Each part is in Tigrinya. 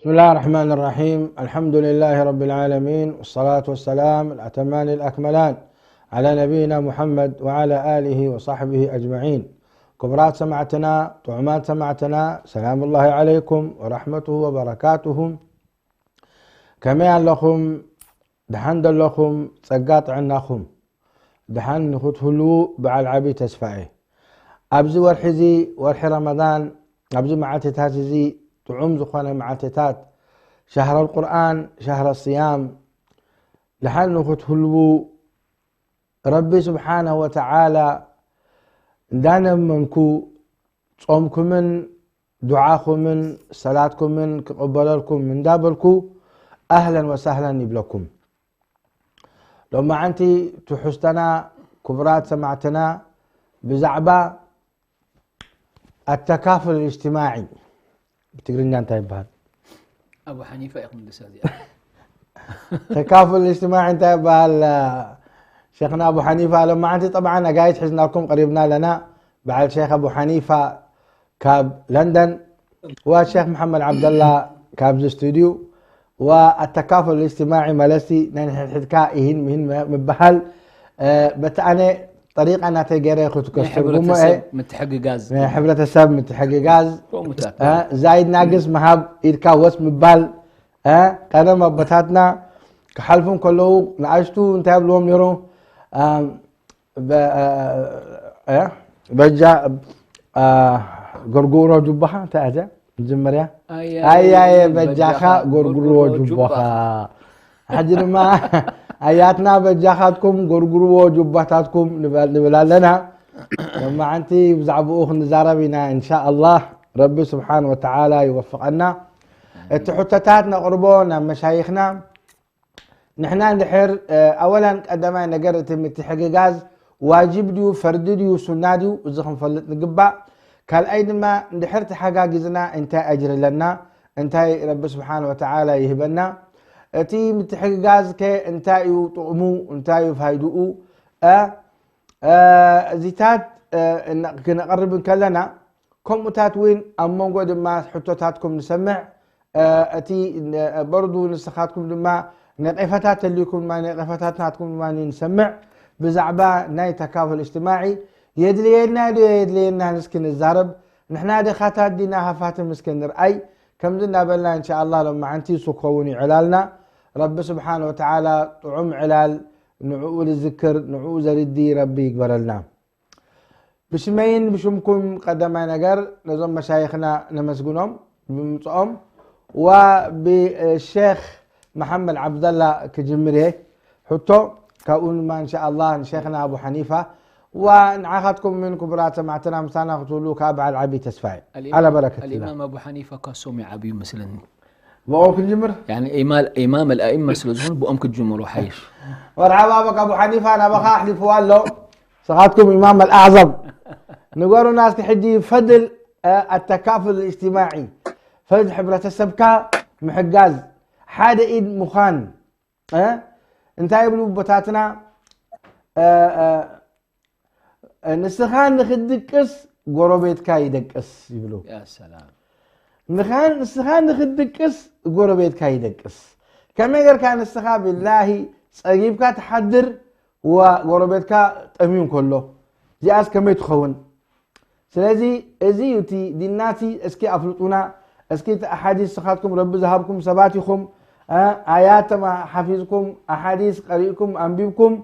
بسم الله الرحمن الرحيم. الحمد لله رب العالمين، والصلاة والسلام الأتمان الأكملان على نبينا محمد وعلى آله وصحبه أجمعين. ክቡራት ሰማዕትና፣ ጥዑማት ሰማዕትና፣ ሰላም الله عليكم ورحمته وبركاته። ከመይ ኣለኹም? ደሓን ዶ ኣለኹም? ጸጋ ጥዕናኹም ደሓን ንኽትህልዉ በዓል ዓቢ ተስፋ እየ። ኣብዚ ወርሒ እዚ፣ ወርሒ ረመዳን፣ ኣብዚ መዓልትታት እዚ፣ ጥዑም ዝኾነ መዓልትታት፣ ሸህረ ቁርኣን፣ ሸህረ ስያም፣ ደሓን ንኽትህልዉ ረቢ ስብሓነሁ ወተዓላ እንዳነመንኩ፣ ጾምኩምን ዱዓኹምን ሰላትኩምን ክቕበለልኩም እንዳበልኩ፣ ኣህለን ወሳህለን ይብለኩም። ሎማዓንቲ ትሕዝቶና፣ ክቡራት ሰማዕትና፣ ብዛዕባ ኣተካፉል እጅትማዒ ብትግርኛ እንታይ ይበሃል? ኣቡ ሓኒፋ ኢኹም ደሳ እዚኣ። ተካፉል እጅትማዒ እንታይ ይበሃል? ሸኽና ኣቡ ሓኒፋ። ሎማዓንቲ ጠብዓን ኣጋይሽ ሒዝናልኩም ቀሪብና ኣለና። በዓል ሸኽ ኣቡ ሓኒፋ ካብ ለንደን፣ ወሸኽ መሓመድ ዓብደላ ካብዚ ስቱድዩ፣ ወኣተካፉል እጅትማዒ ማለትሲ ናይ ንሕድሕድካ ኢሂን ምሂን ምበሃል፣ እ፣ በቲ ኣነ ጠሪቃ ናተይ ገይረ ክትከስ ናይ ትርጉሞ እየ። ሕብረተሰብ ምትሕግጋዝ። ናይ ሕብረተሰብ ምትሕግጋዝ፣ ከምኡታት። እ፣ ዛይድ ናግስ ምሃብ፣ ኢድካ ወስ ምባል፣ እ፣ ቀደም ኣቦታትና ክሓልፉ ከለዉ ንኣሽቱ እንታይ ይብልዎም ነይሩ? ኣም፣ በ-፣ እ፣ በጃ፣ እ፣ ጎርጉሮ ጁባኻ እንታይ እያ እዚኣ? መጀመርያ ኣያየ ኣያየ በጃኻ በጃኻ ጎርጉሮ ጎርጉሮ ጁባኻ። ጁባኻ። ሕጂ ድማ ኣያትና በጃኻትኩም ጎርጉርዎ ጁባታትኩም ንበል፣ ንብል ኣለና። ሎማዓንቲ ብዛዕባኡ ክንዛረብ ኢና እንሻ ኣላህ። ረቢ ስብሓን ወተዓላ ይወፍቐና። እቲ ሕቶታት ነቕርቦ ናብ መሻይኽና። ንሕና እንድሕር፣ እ፣ ኣወላን ቀዳማይ ነገር እቲ ምትሕግጋዝ ዋጅብ ድዩ፣ ፈርዲ ድዩ፣ ሱና ድዩ፣ እዚ ክንፈልጥ ንግባእ። ካልኣይ ድማ እንድሕር ተሓጋጊዝና እንታይ ኣጅሪ ኣለና፣ እንታይ ረቢ ስብሓን ወተዓላ ይህበና፣ እቲ ምትሕግጋዝ ከ እንታይ እዩ ጥቕሙ፣ እንታይ እዩ ፋይድኡ፣ እ፣ እ፣ እዚታት፣ እ፣ እነ-፣ ክነቕርብ እንከለና፣ ከምኡታት እውን ኣብ መንጎ ድማ ሕቶታትኩም ንሰምዕ። እ፣ እቲ ነ-፣ በርዱ ንስኻትኩም ድማ ነቄፈታት ተልዩኩም ድማ ነቄፈታት ናትኩም ድማ ንሰምዕ። ብዛዕባ ናይ ተካፉል እጅትማዒ የድልየና ዶ የድልየና እስኪ ንዛረብ። ንሕና ድኻታት ዲና ሃፋትም እስኪ ንርኣይ። ከምዚ እናበልና እንሻ ኣላህ ሎማዓንቲ እሱ ክኸውን እዩ ዕላልና። ረቢ ስብሓን ወተዓላ ጥዑም ዕላል ንዕኡ ዝዝክር ንዕኡ ዘርዲ ረቢ ይግበረልና። ብሽመይን ብሽምኩም ቀዳማይ ነገር ነዞም መሻይኽና ነመስግኖም ብምምፅኦም፣ ወብሼኽ መሓመድ ዓብደላ ክጅምር እየ። ሕቶ ካብኡ ድማ እንሻ ኣላህ ንሼኽና ኣቡ ሓኒፋ፣ ወንዓኻትኩም ምን ክቡራት ሰማዕትና ምሳና ክትህሉ ከዓ በዓል ዓብዪ ተስፋ እየ። ኣልኢማም-፣ ዓላ በረከት ፊና። ኣልኢማም ኣቡ ሓኒፋ እኳ ሶም ይዓብዩ መስለኒ። ብኦም ክንጅምር? ያኒ ኢማል-፣ ኢማም ኣልኣኢማ ስለ ዝኾኑ ብኦም ክትጅምሩ ሓይሽ። መርሓባ በካ ኣቡ ሓኒፋ ናባኻ ኣሕሊፍዋ ኣሎ። ንስኻትኩም ኢማም ኣልኣዕዘም ንገሩና እስኪ ሕጂ ፈድል፣ እ፣ ኣተካፉል እጅትማዒ፣ ፈድል ሕብረተሰብካ ምሕጋዝ፣ ሓደ ኢድ ምዃን፣ እ፣ እንታይ ይብሉ ኣቦታትና? እ፣ እ፣ ንስኻ ንኽትድቅስ ጎረቤትካ ይደቅስ ይብሉ። ያ ሰላም። ንኻ-፣ ንስኻ ንኽትድቅስ ጎረቤትካ ይደቅስ። ከመይ ጌርካ ንስኻ ብላሂ ጸጊብካ ትሓድር፣ ወ-፣ ጎረቤትካ ጠምዩ እንከሎ፣ እዚኣስ ከመይ ትኸውን? ስለዚ እዚ እዩ እቲ ዲንና እቲ። እስኪ ኣፍልጡና፣ እስኪ እቲ ኣሓዲስ ንስኻትኩም ረቢ ዝሃብኩም ሰባት ኢኹም፣ እ፣ ኣያት ተማ-፣ ሓፊዝኩም፣ ኣሓዲስ ቀሪእኩም ኣንቢብኩም፣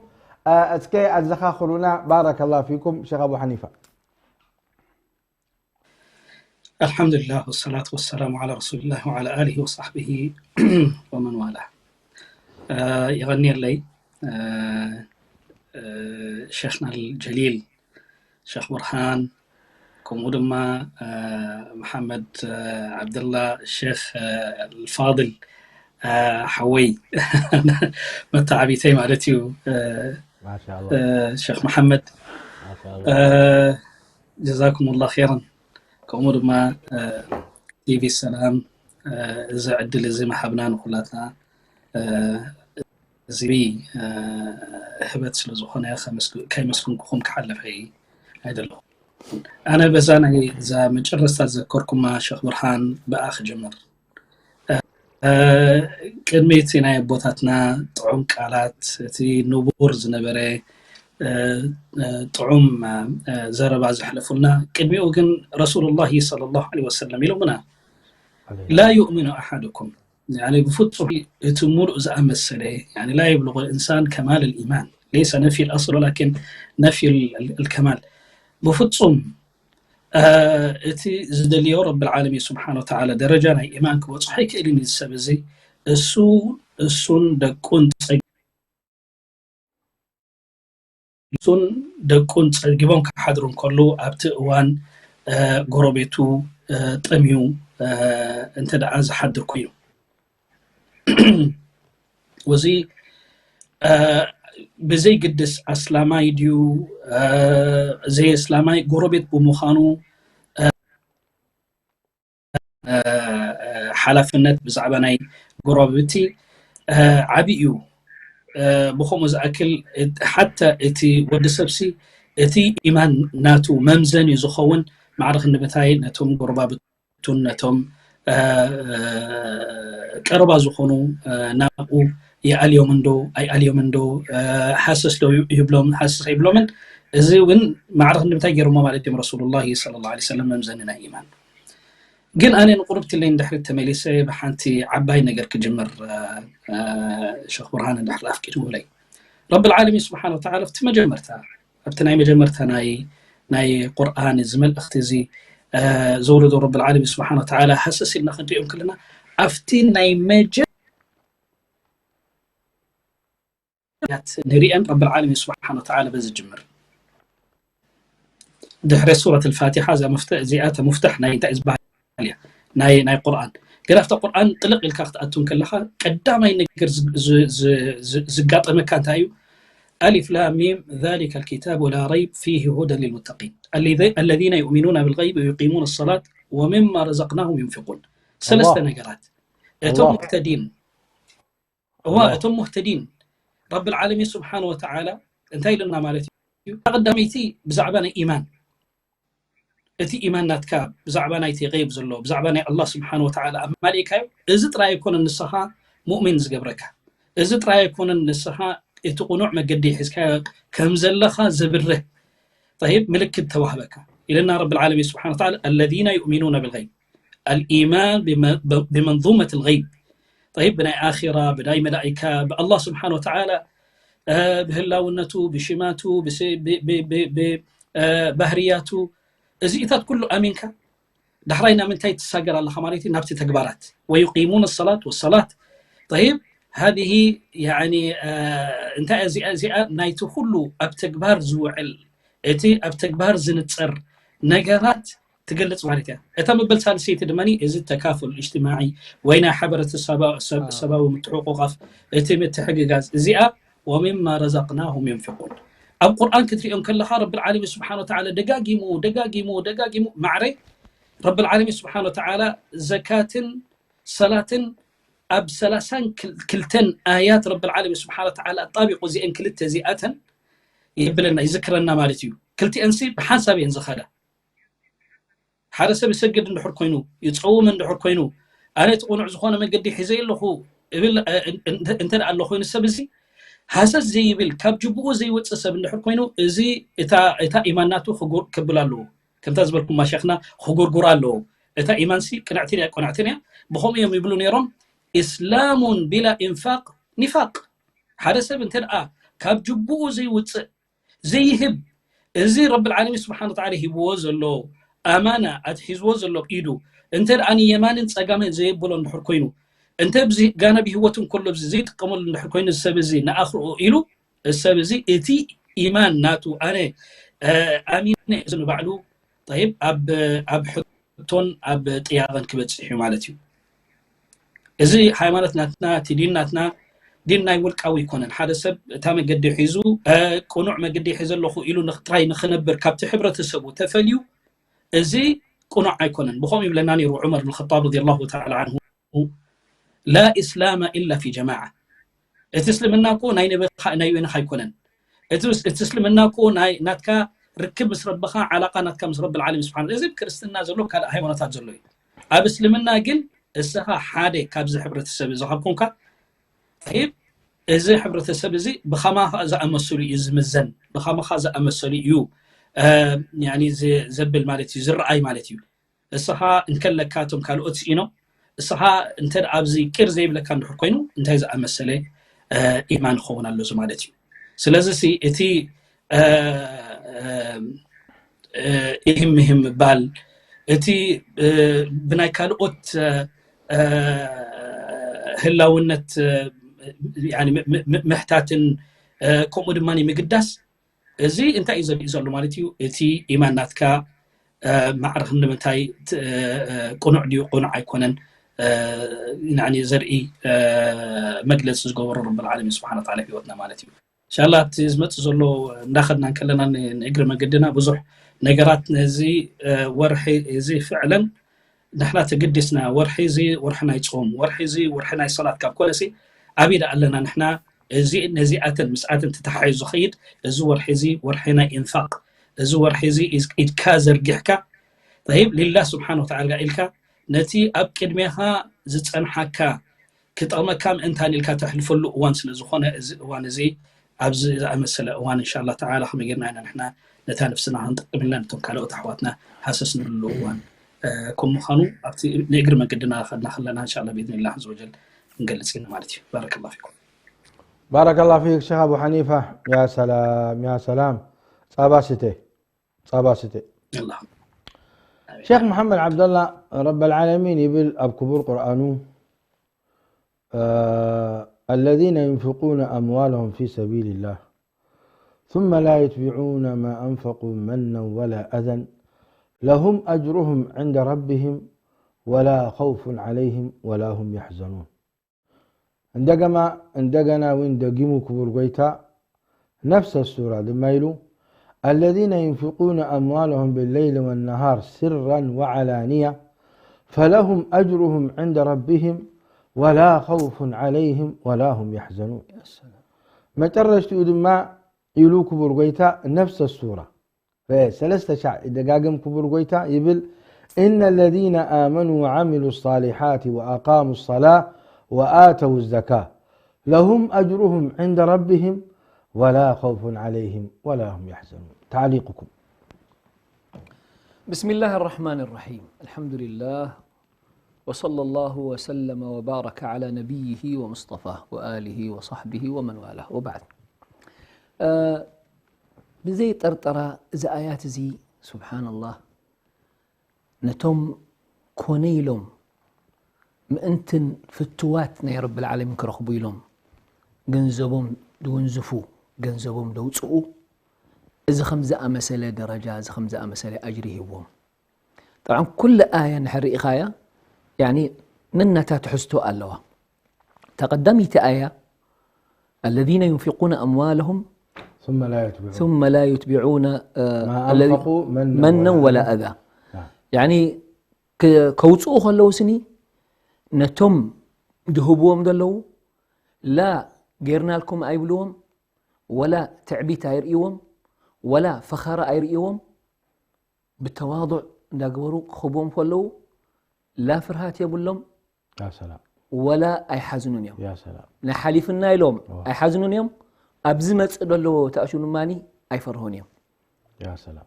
እ፣ እስከ ኣዘኻኽሩና። ባረከላሁ ፊኩም ሸኽ ኣቡ ሓኒፋ። الحمد لله والصلاة والسلام على رسول الله وعلى آله وصحبه ومن والاه. እ፣ የቐንየለይ፣ እ፣ እ፣ ሸኽና ልጀሊል ሸኽ ቡርሃን፣ ከምኡ ድማ፣ እ፣ መሓመድ፣ እ፣ ዓብደላ፣ ሸኽ፣ እ፣ ልፋድል፣ እ፣ ሓወይ መተዓቢተይ ማለት እዩ፣ እ፣ ማሻኣላህ። እ፣ ሸኽ መሓመድ። ማሻኣላህ። እ፣ ጀዛኩም ላህ ኸይረን። ከምኡ ድማ፣ እ፣ ቲቪ ሰላም፣ እ፣ እዚ ዕድል እዚ ምሃብና ንኹላትና፣ እ፣ እዚ፣ እ፣ ህበት ስለ ዝኾነ ከመስግ-፣ ከይመስግንኩኹም ክሓልፍ ኣይ-፣ ኣይደለኹም። ኣነ በዛ ናይ እዛ መጨረስታ ዘከርኩማ ሸኽ ብርሃን ብኣ ክጅምር። እ፣ ቅድሚ እቲ ናይ ኣቦታትና ጥዑም ቃላት፣ እቲ ንቡር ዝነበረ ጥዑም ዘረባ ዘሕለፉልና፣ ቅድሚኡ ግን ረሱሉላሂ ሰለላሁ ዐለይሂ ወሰለም ኢሎምና፣ ላ ዩእሚኑ ኣሓዱኩም፣ ብፍፁም እቲ ሙሉእ ዝኣመሰለ ላ የብሉغ ኢንሳን ከማል ልኢማን፣ ለይሰ ነፊ ልኣስል ወላኪን ነፊ ልከማል። ብፍፁም እቲ ዝደልዮ ረብል ዓለሚን ስብሓን ወተዓላ ደረጃ ናይ ኢማን ክበፅሖ ኣይክእልን እዩ። ሰብ እዚ እሱ እሱን ደቁን ጸጊቦም ክሓድሩ እንከሉ ኣብቲ እዋን ጎረቤቱ ጠምዩ እንተ ደኣ ዝሓድር ኮይኑ ወዚ ብዘይግድስ ኣስላማይ ድዩ ዘይኣስላማይ ጎረቤት ብምዃኑ ሓላፍነት ብዛዕባ ናይ ጎረባብቲ ዓብዪ እዩ። ብኸምኡ ዝኣክል ሓታ እቲ ወዲ ሰብሲ እቲ ኢማን ናቱ መምዘኒ ዝኸውን ማዕረ ክንዲ ምንታይ ነቶም ጎረባብቱን ነቶም ቀረባ ዝኾኑ ናብኡ ይኣልዮም እንዶ ኣይኣልዮም እንዶ ሃሰስ ዶ ይብሎም ሃሰስ ኣይብሎምን። እዚ እውን ማዕረ ክንዲ ምንታይ ገይሮሞ ማለት እዮም ረሱሉላሂ ሰለላሁ ዐለይሂ ወሰለም መምዘኒ ናይ ኢማን። ግን ኣነ ንቁርብቲ ለይ ንድሕሪት ተመሊሰ ብሓንቲ ዓባይ ነገር ክጅምር ሸኽ ብርሃን እንድሕር ኣፍቂድዎ ለይ ረብል ዓለሚን ስብሓን ወተዓላ ኣብቲ መጀመርታ ኣብቲ ናይ መጀመርታ ናይ ናይ ቁርኣን እዚ መልእኽቲ እዚ ዘውረዶ ረብል ዓለሚን ስብሓን ወተዓላ ሃሰስ ኢልና ክንሪኦም ከለና ኣብቲ ናይ መጀ ንሪአን ረብል ዓለሚን ስብሓን ወተዓላ በዚ ጅምር ድሕሪ ሱረት ልፋቲሓ እዚኣ ተሙፍታሕ ናይ እንታይ ዝበሃል እያ ናይ ናይ ቁርኣን ግን ኣብታ ቁርኣን ጥልቕ ኢልካ ክትኣቱ ከለኻ ቀዳማይ ነገር ዝጋጠመካ እንታይ እዩ ኣሊፍ ላም ሚም ذلك الكتاب لا ريب فيه هدى للمتقين الذين يؤمنون بالغيب ويقيمون الصلاة ومما رزقناهم ينفقون ሰለስተ ነገራት እቶም ሙህተዲን እዋ እቶም ሙህተዲን ረብል ዓለሚን ስብሓን ወተዓላ እንታይ ኢሉና ማለት እዩ ቀዳመይቲ ብዛዕባ ናይ ኢማን እቲ ኢማን ናትካ ብዛዕባ ናይቲ ገይብ ዘሎ ብዛዕባ ናይ ኣላህ ስብሓን ወተዓላ ኣማሊእካዮ እዚ ጥራይ ኣይኮነን ንስኻ ሙእሚን ዝገብረካ እዚ ጥራይ ኣይኮነን ንስኻ እቲ ቁኑዕ መገዲ ሒዝካዮ ከም ዘለኻ ዘብርህ طيب ምልክት ተዋህበካ ኢለና ረብል ዓለሚን ስብሓን ወተዓላ الذين يؤمنون بالغيب الإيمان بمنظومة الغيب طيب ብናይ ኣኺራ ብናይ መላኢካ ብኣላህ ስብሓን ወተዓላ ብህላውነቱ ብሽማቱ ብባህርያቱ እዚኢታት ኩሉ ኣሚንካ ዳሕራይ ናብ ምንታይ ትሳገር ኣለኻ ማለት እዩ ናብቲ ተግባራት ويقيمون الصلاة والصلاة طيب هذه يعني እንታይ እዚኣ እዚኣ ናይቲ ኩሉ ኣብ ተግባር ዝውዕል እቲ ኣብ ተግባር ዝንፀር ነገራት ትገልፅ ማለት እያ። እታ መበል ሳልሰይቲ ድማ እዚ ተካፉል እጅትማዒ ወይ ናይ ሓበረተሰባዊ ምትሕቁቃፍ እቲ ምትሕግጋዝ እዚኣ ومما رزقناهم ينفقون ኣብ ቁርኣን ክትሪኦም ከለኻ ረብል ዓለሚን ስብሓን ወተዓላ ደጋጊሙ ደጋጊሙ ደጋጊሙ ማዕረ ረብል ዓለሚን ስብሓን ወተዓላ ዘካትን ሰላትን ኣብ ሰላሳን ክልተን ኣያት ረብል ዓለሚን ስብሓን ወተዓላ ኣጣቢቑ እዚአን ክልተ እዚኣተን ይብለና ይዝክረና ማለት እዩ። ክልቲአንሲ ብሓንሳብ እየን ዝኸዳ። ሓደ ሰብ ይሰግድ እንድሕር ኮይኑ ይፀውም እንድሕር ኮይኑ ኣነ እቲ ቁኑዕ ዝኾነ መገዲ ሒዘ ኣለኹ እብል እንተ ኣሎ ኮይኑ ሰብ እዚ ሃሰስ ዘይብል ካብ ጅብኡ ዘይወፅእ ሰብ እንድሕር ኮይኑ እዚ እታ ኢማን ናቱ ክብል ኣለዎ። ከምታ ዝበልኩም ማሸኽና ክጉርጉር ኣለዎ። እታ ኢማንሲ ቅንዕትን እያ ቆንዕትን እያ። ብኸምኡ እዮም ይብሉ ነይሮም ኢስላሙን ቢላ ኢንፋቅ ኒፋቅ። ሓደ ሰብ እንተ ደኣ ካብ ጅብኡ ዘይውፅእ ዘይህብ እዚ ረብል ዓለሚን ስብሓን ወተዓላ ሂብዎ ዘሎ ኣማና ኣትሒዝዎ ዘሎ ኢዱ እንተ ደኣ ንየማንን ፀጋምን ዘየብሎ እንድሕር ኮይኑ እንተ ብዚ ጋና ብህይወቱ እንከሎ ብዚ ዘይጥቀመሉ እንድሕር ኮይኑ እዚ ሰብ እዚ ንኣኽርኦ ኢሉ እዚ ሰብ እዚ እቲ ኢማን ናቱ ኣነ ኣሚነ እዚ ንባዕሉ ጠይብ ኣብ ኣብ ሕቶን ኣብ ጥያቐን ክበፅሕ እዩ ማለት እዩ። እዚ ሃይማኖት ናትና እቲ ዲን ናትና ዲን ናይ ውልቃዊ ኣይኮነን። ሓደ ሰብ እታ መገዲ ሒዙ ቅኑዕ መገዲ ሒዘ ኣለኹ ኢሉ ጥራይ ንኽነብር ካብቲ ሕብረተሰቡ ተፈልዩ እዚ ቅኑዕ ኣይኮነን። ብኸምኡ ይብለና ነይሩ ዑመር ብን ኸጣብ ረዲየላሁ ተዓላ ዓንሁ ላ ኢስላመ ኢላ ፊ ጀማዓ። እቲ እስልምና እኮ ናይ ንበኻ ናይ ወይንኻ ኣይኮነን። እቲ እስልምና እኮ ናይ ናትካ ርክብ ምስ ረብኻ ዓላቃ ናትካ ምስ ረብል ዓለሚን ስብሓን እዚ ክርስትና ዘሎ ካልእ ሃይማኖታት ዘሎ እዩ። ኣብ እስልምና ግን እስኻ ሓደ ካብዚ ሕብረተሰብ እዚ ካብ ኮንካ፣ ጠይብ፣ እዚ ሕብረተሰብ እዚ ብኸማኻ ዝኣመሰሉ እዩ ዝምዘን፣ ብኸማኻ ዝኣመሰሉ እዩ፣ እ፣ ያኒ ዝ-፣ ዘብል ማለት እዩ፣ ዝረኣይ ማለት እዩ። እስኻ እንከለካ እቶም ካልኦት ስኢኖም፣ እስኻ እንተ ደኣ ኣብዚ ቅር ዘይብለካ እንድሕር ኮይኑ፣ እንታይ ዝኣመሰለ፣ እ፣ ኢማን ክኸውን ኣሎ እዚ ማለት እዩ። ስለዚ ሲ እቲ፣ እ፣ እ፣ እ፣ ኢህም ምሂም ምባል፣ እቲ፣ እ፣ ብናይ ካልኦት፣ እ፣ እ፣ ህላውነት፣ እ፣ ያኒ ም-፣ ም-፣ ም-፣ ምሕታትን፣ እ፣ ከምኡ ድማ ምግዳስ፣ እዚ እንታይ እዩ ዘርኢ ዘሎ ማለት እዩ? እቲ ኢማን ናትካ፣ እ፣ ማዕረ ክንዲ ምንታይ ት-፣ እ፣ እ፣ ቅኑዕ ድዩ ቅኑዕ ኣይኮነን፣ እ፣ ያኒ ዘርኢ፣ እ፣ መግለጺ ዝገበሮ ረብል ዓለሚን ስብሓነ ወተዓላ ህይወትና ማለት እዩ። ኢንሻላህ ኣብቲ ዝመጽእ ዘሎ እንዳኸድና እንከለና ን-፣ ንእግሪ መገድና ብዙሕ ነገራት ነዚ፣ እ፣ ወርሒ እዚ ፍዕለን ንሕና ተገዲስና፣ ወርሒ እዚ ወርሒ ናይ ጾም፣ ወርሒ እዚ ወርሒ ናይ ሰላት ካብ ኮነሲ፣ ኣበይ ደኣ ኣለና ንሕና? እዚ፣ ነዚኣተን ምስኣተን ተተሓሒዙ ዝኸይድ፣ እዚ ወርሒ እዚ ወርሒ ናይ ኢንፋቅ፣ እዚ ወርሒ እዚ ኢዝ-፣ ኢድካ ዘርጊሕካ፣ ጠይብ፣ ሊላህ ስብሓን ወተዓላ ኢልካ፣ ነቲ ኣብ ቅድሜኻ ዝጸንሓካ ክጠቕመካ ምእንታን ኢልካ ተሕልፈሉ እዋን ስለ ዝኾነ፣ እዚ እዋን እዚ ኣብዚ ዝኣመሰለ እዋን፣ እንሻላ ተዓላ፣ ከመይ ጌርና ኢና ንሕና ነታ ነፍስና ክንጠቅም ኢልና ነቶም ካልኦት ኣሕዋትና ሃሰስ ንብሉ እዋን፣ እ፣ ከም ምዃኑ፣ ኣብቲ ንእግሪ መገድና ከድና ከለና፣ እንሻላ፣ ብኢዝኒላህ ዓዘ ወጀል ክንገልጽ ኢና ማለት እዩ። ባረከላሁ ፊኩም። ባረከላሁ ፊክ ሸኽ ኣቡ ሓኒፋ። ያ ሰላም፣ ያ ሰላም። ጸባ ስተ፣ ጸባ ስተ። ኣላህ። ሸኽ መሓመድ ዓብደላ፣ ረበል ዓለሚን ይብል ኣብ ክቡር ቁርኣኑ፣ እ፣ الذين ينفقون أموالهم في سبيل الله ثم لا يتبعون ما أنفقوا منا ولا أذى لهم أجرهم عند ربهم ولا خوف عليهم ولا هم يحزنون። እንደገና፣ እንደገና እውን ደጊሙ ክቡር ጎይታ ነፍሰ ሱራ ድማ ኢሉ፣ الذين ينفقون أموالهم بالليل والنهار سرا وعلانية فلهم أجرهم عند ربهم ولا خوف عليهم ولا هم يحزنون። መጨረሽትኡ ድማ ኢሉ ክቡር ጎይታ ነፍሰ ሱራ ርአ፣ ሰለስተ ሻዕ ይደጋግም ክቡር ጎይታ ይብል፣ إن الذين آمنوا وعملوا الصالحات وأقاموا الصلاة وآتوا الزكاة لهم أجرهم عند ربهم ولا خوف عليهم ولا هم يحزنون. تعليقكم. بسم الله الرحمن الرحيم. الحمد لله وصلى الله وسلم وبارك على نبيه ومصطفاه وآله وصحبه ومن والاه، وبعد. እ፣ ብዘይ ጠርጠራ እዚ ኣያት እዚ፣ ሱብሓነላህ፣ ነቶም ኮነ ኢሎም ምእንትን ፍትዋት ናይ ረብል ዓለሚን ክረኽቡ ኢሎም ገንዘቦም ድውንዝፉ፣ ገንዘቦም ደውፅኡ፣ እዚ ከም ዝኣመሰለ ደረጃ፣ እዚ ከም ዝኣመሰለ ኣጅሪ ይህዎም። ጠብዓን ኩሉ ኣያ እንድሕር ርኢኻያ፣ ያኒ ነናታ ትሕዝቶ ኣለዋ። እታ ቀዳመይቲ ኣያ፣ الذين ينفقون أموالهم ثم لا يتبعون ثم لا يتبعون، እ፣ ما الذي أنفقوا منا منا ولا ولا أذى. نعم. ያኒ ክ-፣ ከውፅኡ ከለዉ ስኒ ነቶም ድህብዎም ዘለዉ ላ ጌርናልኩም ኣይብልዎም፣ ወላ ትዕቢት ኣይርእይዎም፣ ወላ ፈኸራ ኣይርእይዎም። ብተዋضዕ እንዳገበሩ ክህብዎም ከለዉ ላ ፍርሃት የብሎም፣ ያ ሰላም። ወላ ኣይሓዝኑን እዮም። ያ ሰላም። ናይ ሓሊፍና ኢሎም ዋ። ኣይሓዝኑን እዮም። ኣብ ዝመጽእ ዘሎ ተኣሽኑ ማኒ ኣይፈርሁን እዮም። ያ ሰላም።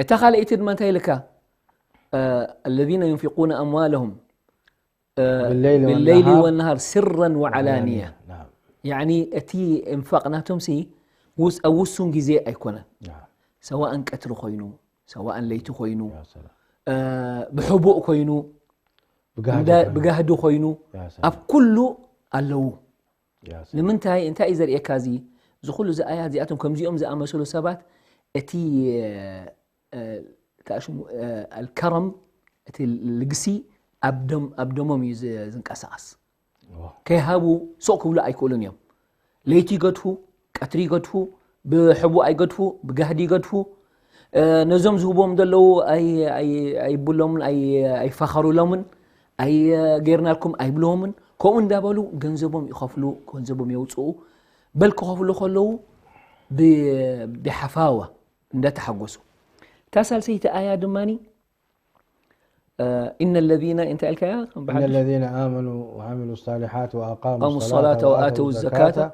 እታ ካልኣይቲ ድማ እንታይ ኢልካ? እ፣ الذين ينفقون أموالهم፣ እ፣ بالليل بالليل والنهار والنهار سرا وعلانية. ናም። ያኒ እቲ ኢንፋቅ ናቶም ሲ ውስ-፣ ኣብ ውሱን ግዜ ኣይኮነን። ናም። ሰዋእን ቀትሪ ኮይኑ፣ ሰዋእን ለይቲ ኮይኑ፣ ያ ሰላም። እ፣ ብሕቡእ ኮይኑ፣ ብጋህዲ እንዳ-፣ ኮይኑ። ብጋህዲ ኮይኑ፣ ያ ሰላም። ኣብ ኩሉ ኣለዉ። ያ ሰላም። ንምንታይ? እንታይ እዩ ዘርእየካ እዚ? እዚ ኩሉ እዚ ኣያት እዚኣቶም ከምዚኦም ዝኣመሰሉ ሰባት እቲ፣ እ፣ እ፣ እንታይ ሽሙ፣ እ፣ ኣልከረም፣ እቲ ልግሲ ኣብ ደም-፣ ኣብ ደሞም እዩ ዝ-፣ ዝንቀሳቐስ። ዋ። ከይሃቡ ሱቕ ክብሉ ኣይክእሉን እዮም። ለይቲ ይገድፉ፣ ቀትሪ ይገድፉ፣ ብሕቡእ ኣይገድፉ፣ ብጋህዲ ይገድፉ። እ፣ ነዞም ዝህብዎም ዘለዉ ኣይ-፣ ኣይ-፣ ኣይብሎምን፣ ኣይ-፣ ኣይፋኸሩሎምን፣ ኣይ-፣ ጌርናልኩም ኣይብልዎምን። ከምኡ እንዳበሉ ገንዘቦም ይኸፍሉ፣ ገንዘቦም የውፅኡ። በል ክኸፍሉ ከለዉ ብ-፣ ብሓፋዋ እንዳተሓጎሱ። እታ ሳልሰይቲ ኣያ ድማኒ إن الذين እንታይ ኢልካያ إن الذين آمنوا وعملوا الصالحات وأقاموا أقاموا الصلاة وآتوا الزكاة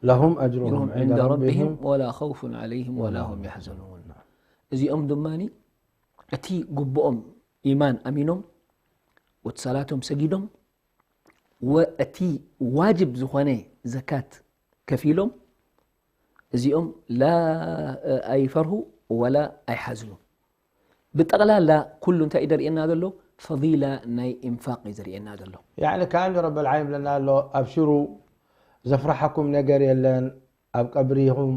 لهم أجرهم أجرهم عند عند ربهم ربهم ولا خوف عليهم ولا هم يحزنون እዚኦም ድማ እቲ ግቡኦም ኢማን ኣሚኖም ወቲ ሰላቶም ሰጊዶም ወእቲ ዋጅብ ዝኾነ ዘካት ከፊሎም እዚኦም ላ ኣይፈርሁ ወላ ኣይሓዝኑ ብጠቕላላ ኩሉ እንታይ እዩ ዘርእየና ዘሎ ፈضيلة ናይ ኢንፋቅ እዩ ዘርእየና ዘሎ يعني كأن رب العالمين ይብለና ኣሎ ኣብሽሩ ዘፍርሓኩም ነገር የለን ኣብ ቀብሪ ኢኹም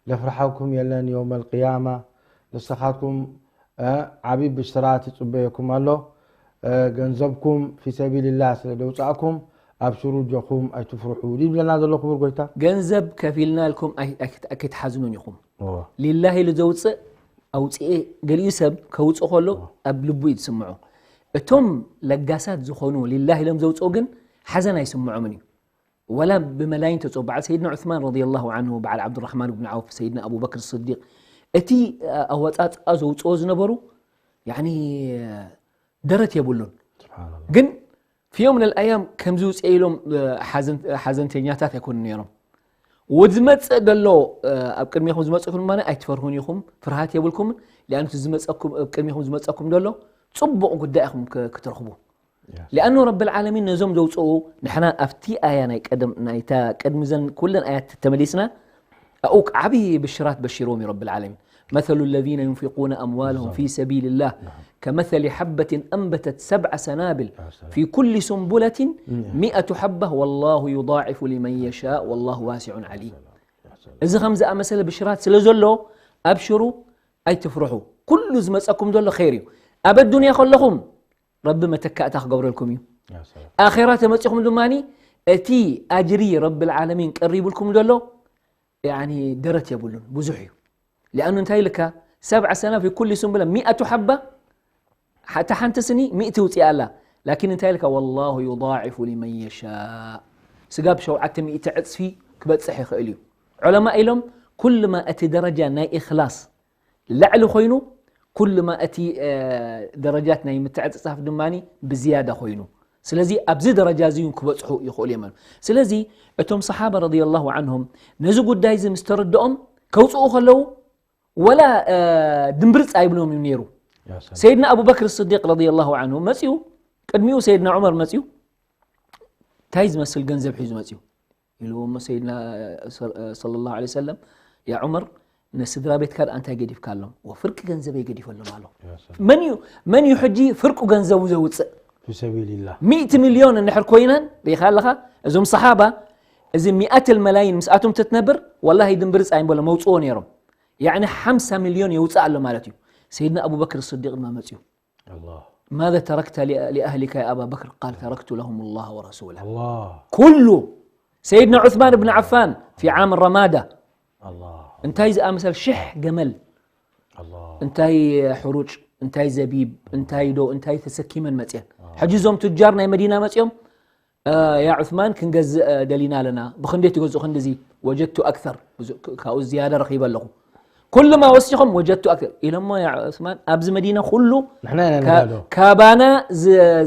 ዘፍርሓኩም የለን يوم القيامة ንስኻትኩም ዓብይ ብሽራ ትፅበየኩም ኣሎ ገንዘብኩም في سبيل الله ስለ ደውፃእኩም ኣብሽሩ ጆኹም ኣይትፍርሑ ይብለና ዘሎ ክቡር ጎይታ ገንዘብ ከፊልና ኢልኩም ኣይትሓዝኑን ኢኹም لله ኢሉ ዘውፅእ ኣውፅኤ ገሊኡ ሰብ ከውፅእ ከሎ ኣብ ልቡ እዩ ዝስምዖ እቶም ለጋሳት ዝኾኑ لله ኢሎም ዘውፅኡ ግን ሓዘን ኣይስምዖምን እዩ ወላ ብመላይን ተፅኡ በዓል ሰይድና ዑስማን رضي الله عنه በዓል ዓብዱራሕማን ብን ዓውፍ ሰይድና ኣቡበክር ስዲቅ እቲ ኣወፃፅኣ ዘውፅኦ ዝነበሩ ያኒ ደረት የብሉን ግን في يوم من الأيام ከምዚ ውፅኤ ኢሎም ሓዘንተኛታት ኣይኮኑ ነይሮም ወድ ዝመፅእ ደሎ ኣብ ቅድሚኹም ዝመፅእኩም ድማ ኣይትፈርሁን ኢኹም ፍርሃት የብልኩምን ሊኣኑ ዝመፀኩም ኣብ ቅድሚኹም ዝመፀኩም ደሎ ፅቡቕ ጉዳይ ኢኹም ክትረኽቡ ሊኣኑ ረቢ ልዓለሚን ነዞም ዘውፅኡ ንሕና ኣብቲ ኣያ ናይ ቀደም ናይታ ቅድሚ ዘን ኩለን ኣያት ተመሊስና ኣኡ ዓብዪ ብሽራት በሺርዎም እዩ ረቢ ልዓለሚን مثل الذين ينفقون أموالهم في سبيل الله كمثل حبة أنبتت سبع سنابل في كل سنبلة مئة حبة والله يضاعف لمن يشاء والله واسع عليم እዚ ከም ዝኣመሰለ ብሽራት ስለ ዘሎ ኣብሽሩ ኣይትፍርሑ ኩሉ ዝመፀኩም ዘሎ ኸይር እዩ ኣብ ኣዱንያ ከለኹም ረቢ መተካእታ ክገብረልኩም እዩ ኣኼራ ተመፂኹም ድማ እቲ ኣጅሪ ረቢ ልዓለሚን ቀሪቡልኩም ዘሎ ደረት የብሉን ብዙሕ እዩ ሊኣኑ እንታይ ኢልካ ሰብዓ ሰና ፊ ኩል ሱንብላ ሚኣቱ ሓባ ሓታ ሓንቲ ስኒ ሚእቲ ውፅእ ኣላ ላኪን እንታይ ኢልካ ወላሁ ዩضዕፉ ሊመን የሻእ ስጋብ ሸውዓተ ሚእቲ ዕፅፊ ክበፅሕ ይኽእል እዩ ዑለማ ኢሎም ኩልማ እቲ ደረጃ ናይ ኢኽላስ ልዕሊ ኮይኑ ኩልማ እቲ ደረጃት ናይ ምትዕፅፃፍ ድማ ብዝያዳ ኮይኑ ስለዚ ኣብዚ ደረጃ እዚ እውን ክበፅሑ ይኽእሉ እዮም ስለዚ እቶም ሰሓባ ረዲየላሁ ዓንሁም ነዚ ጉዳይ እዚ ምስ ተረድኦም ከውፅኡ ከለዉ ወላ ድምብርፅ ኣይብሎም እዩ ነይሩ ሰይድና ኣቡበክር ስዲቅ ረዲየላሁ ዓንሁ መፅኡ ቅድሚኡ ሰይድና ዑመር መፅኡ እንታይ ዝመስል ገንዘብ ሒዙ መፅኡ ኢልዎ እሞ ሰይድና صلى الله عليه وسلم يا عمر ንስድራ ቤትካ ደኣ እንታይ ገዲፍካሎም ወፍርቂ ገንዘበይ ገዲፈሎም ኣሎ መን እዩ መን እዩ ሕጂ ፍርቁ ገንዘቡ ዘውፅእ في سبيل الله ሚእቲ ሚልዮን እንድሕር ኮይነን ርኢኻ ኣለኻ እዞም ሰሓባ እዚ ሚኣት መላይን ምስኣቶም ተትነብር ወላሂ ድምብርፅ ኣይንበሎ መውፅዎ ነይሮም ያዕኒ ሓምሳ ሚልዮን የውፅእ ኣሎ ማለት እዩ ሰይድና ኣቡበክር ስዲቅ ድማ መፅዩ الله ماذا تركت لأهلك يا أبا بكر؟ قال تركت لهم الله ورسوله الله ኩሉ ሰይድና ዑስማን ብን ዓፋን في عام الرمادة الله እንታይ ዝኣመሰል ሽሕ ገመል الله እንታይ ሕሩጭ እንታይ ዘቢብ እንታይ ዶ እንታይ ተሰኪመን መፅአን ሕጂ እዞም ቱጃር ናይ መዲና መፅኦም ያ ዑስማን ክንገዝእ ደሊና ኣለና ብክንደይ ትገዝኡ ክንድዚ وجدت أكثر ካብኡ ዝያዳ ረኺበ ኣለኹ ኩልማ ወሲኾም وجدت أكثر ኢሎሞ ያ ዑስማን ኣብዚ መዲና ኩሉ ንሕና ኢና ንጋዶ ካባና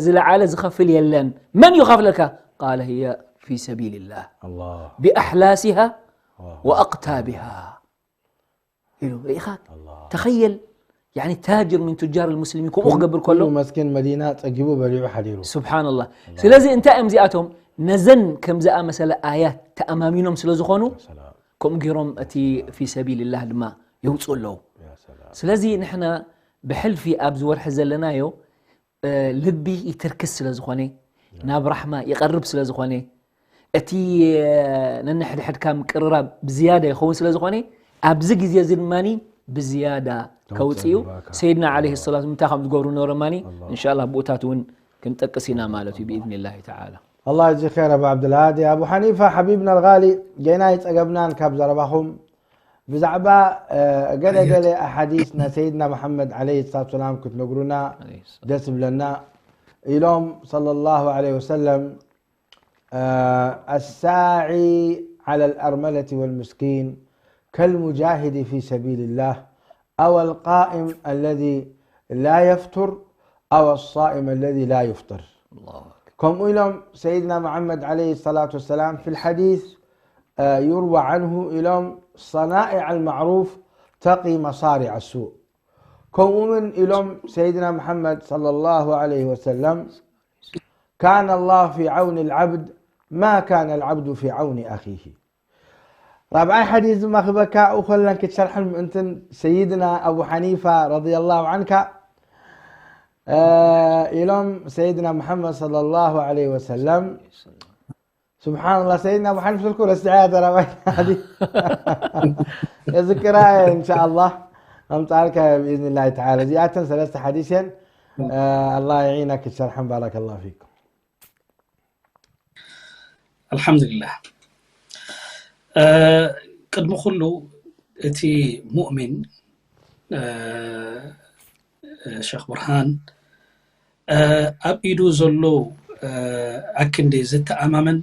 ዝለዓለ ዝኸፍል የለን መን ይኸፍለካ قال هي في سبيل الله الله بأحلاسها الله وأقتابها ኢሉ ርኢኻ الله ተኸየል يعني تاجر من تجار المسلمين ከምኡ ክገብር ከሎ ኩሉ መስኪን መዲና ፀጊቡ በሊዑ ሓዲሩ سبحان الله ስለዚ እንታይ እዮም እዚኣቶም ነዘን ከም ዝኣመሰለ ኣያት ተኣማሚኖም ስለ ዝኾኑ ሰላም ከምኡ ገይሮም እቲ في سبيل الله ድማ የውፅኡ ኣለዉ يا سلام ስለዚ ንሕና ብሕልፊ ኣብዚ ወርሒ ዘለናዮ ልቢ ይትርክስ ስለ ዝኾነ ናብ ራሕማ ይቐርብ ስለ ዝኾነ እቲ ነንሕድሕድካ ምቅርራብ ብዝያዳ ይኸውን ስለ ዝኾነ ኣብዚ ግዜ እዚ ድማ ብዝያዳ ከውፅኡ ሰይድና ዓለይሂ ሰላቱ እንታይ ከም ዝገብሩ ነበረ ማኒ እንሻላ ብኡታት እውን ክንጠቅስ ኢና ማለት እዩ ብኢዝኒላሂ ተዓላ الله يجزيك خير أبو عبد الهادي أبو حنيفة حبيبنا الغالي ገና ኣይፀገብናን ካብ ዘረባኹም ብዛዕባ ገለ ገለ ኣሓዲስ ናይ ሰይድና መሓመድ ዓለይሂ ሰላቱ ሰላም ክትነግሩና ደስ ይብለና ኢሎም صلى الله عليه وسلم الساعي على الأرملة والمسكين كالمجاهد في سبيل الله أو القائم الذي لا يفتر أو الصائم الذي لا يفطر. ከምኡ ኢሎም ሰይድና መሓመድ ዓለይሂ ሰላቱ ወሰላም في الحديث يروى عنه ኢሎም: صنائع المعروف تقي مصارع السوء. ከምኡ ምን ኢሎም ሰይድና መሓመድ صلى الله عليه وسلم: كان الله في عون العبد ما كان العبد في عون أخيه. ራብዓይ ሓዲስ ድማ ክበካ እኮለን ክትሸርሐን ምእንትን ሰይድና ኣቡ ሓኒፋ ረዲየላሁ ዓንካ ኢሎም ሰይድና ሙሓመድ ሰለላሁ ዓለይሂ ወሰለም። ስብሓንላ ሰይድና ኣቡ ሓኒፍ ስልኩ ረስዐ ተራባይ ሓዲስ የዝክራ እንሻኣላ ኣምፃልካ ብኢዝንላሂ ተዓላ። እዚኣተን ሰለስተ ሓዲስ እየን። ኣላ ይዒና ክትሸርሐን ባረከላ ፊኩም። ኣልሓምዱሊላህ። ቅድሚ ኩሉ እቲ ሙእሚን ሸኽ ብርሃን ኣብ ኢዱ ዘሎ ኣክንዲ ዝተኣማመን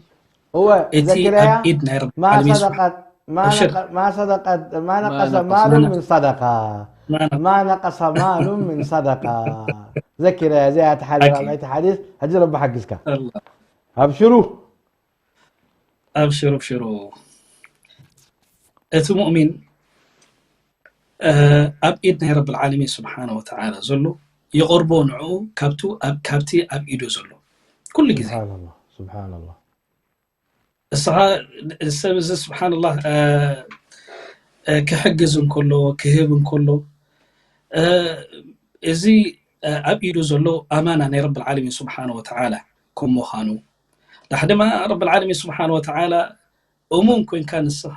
እወ እቲ ዘኪረያ ኣብ ኢድ ናይ ረቢ ما ዓለሚን صدقت ما أبشر. نق- ما صدقت ما نقص نقص- مال ما نقص- من صدقة ما نقص. ما نقص مال من صدقة ዘኪረያ እዚኣ እቲ ሓዲስ أكيد. ራብዓይቲ ሓዲስ ሕጂ ረቢ ሓግዝካ الله. ኣብሽሩ ኣብሽሩ ኣብሽሩ። እቲ ሙእሚን ኣብ ኢድ ናይ ረቢ ዓለሚን ስብሓነ ወተዓላ ዘሎ ይቐርቦ ንዕኡ ካብቱ ኣብ ካብቲ ኣብ ኢዱ ዘሎ ኩሉ ግዜ ስብሓንላ ስብሓንላ እስኻ ሰብ እዚ ስብሓንላህ ክሕግዝ እንከሎ ክህብ እንከሎ እዚ ኣብ ኢዱ ዘሎ ኣማና ናይ ረቢ ዓለሚን ስብሓነ ወተዓላ ከም ምዃኑ ዳሕ ድማ ረቢ ዓለሚን ስብሓነ ወተዓላ እሙን ኮይንካ ንስኻ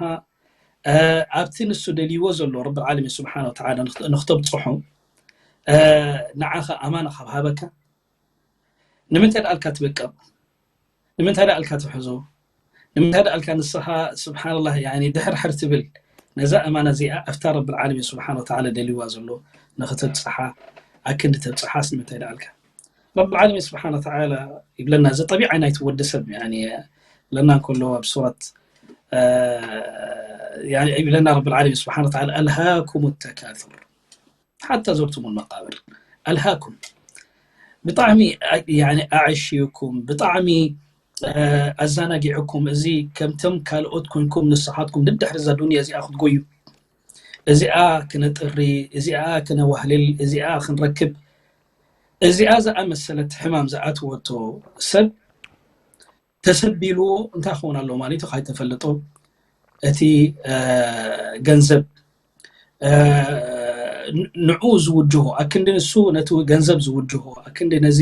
ኣብቲ ንሱ ደልይዎ ዘሎ ረቢ ዓለሚን ስብሓነ ወተዓላ ንክተብፅሖ ንዓኻ ኣማና ካብ ሃበካ ንምንታይ ደኣልካ ትበቅቕ ንምንታይ ደኣልካ ትሕዞ ንምንታይ ደኣልካ ንስኻ ስብሓንላህ ያኒ ድሕርሕር ትብል ነዛ ኣማና እዚኣ ኣብታ ረቢ ዓለሚን ስብሓነ ወተዓላ ደልይዋ ዘሎ ንክተብፅሓ ኣክንዲ ተብፅሓስ ንምንታይ ደኣልካ ረቢ ዓለሚን ስብሓነ ወተዓላ ይብለና እዚ ጠቢዓ ናይቲ ወዲ ሰብ ያኒ ይብለና እንከሎ ኣብ ሱረት ያኒ ይብለና ረቢ ዓለሚን ስብሓነ ወተዓላ ኣልሃኩም ተካቱር ሓታ ዞርቱም መቃብር ኣልሃኩም ብጣዕሚ ያኒ ኣዕሽዩኩም ብጣዕሚ ኣዘናጊዕኩም እዚ ከምቶም ካልኦት ኮንኩም ንስኻትኩም ድድሕሪ እዛ ዱንያ እዚኣ ክትጎዩ እዚኣ ክነጥሪ እዚኣ ክነዋህልል እዚኣ ክንረክብ እዚኣ ዝኣመሰለት ሕማም ዝኣትወቶ ሰብ ተሰቢልዎ እንታይ ክኸውን ኣለዎ ማለት እዩ ካይተፈልጦ እቲ ገንዘብ ንዑ ዝውጅሆ ኣክንዲ ንሱ ነቲ ገንዘብ ዝውጅሆ ኣክንዲ ነዚ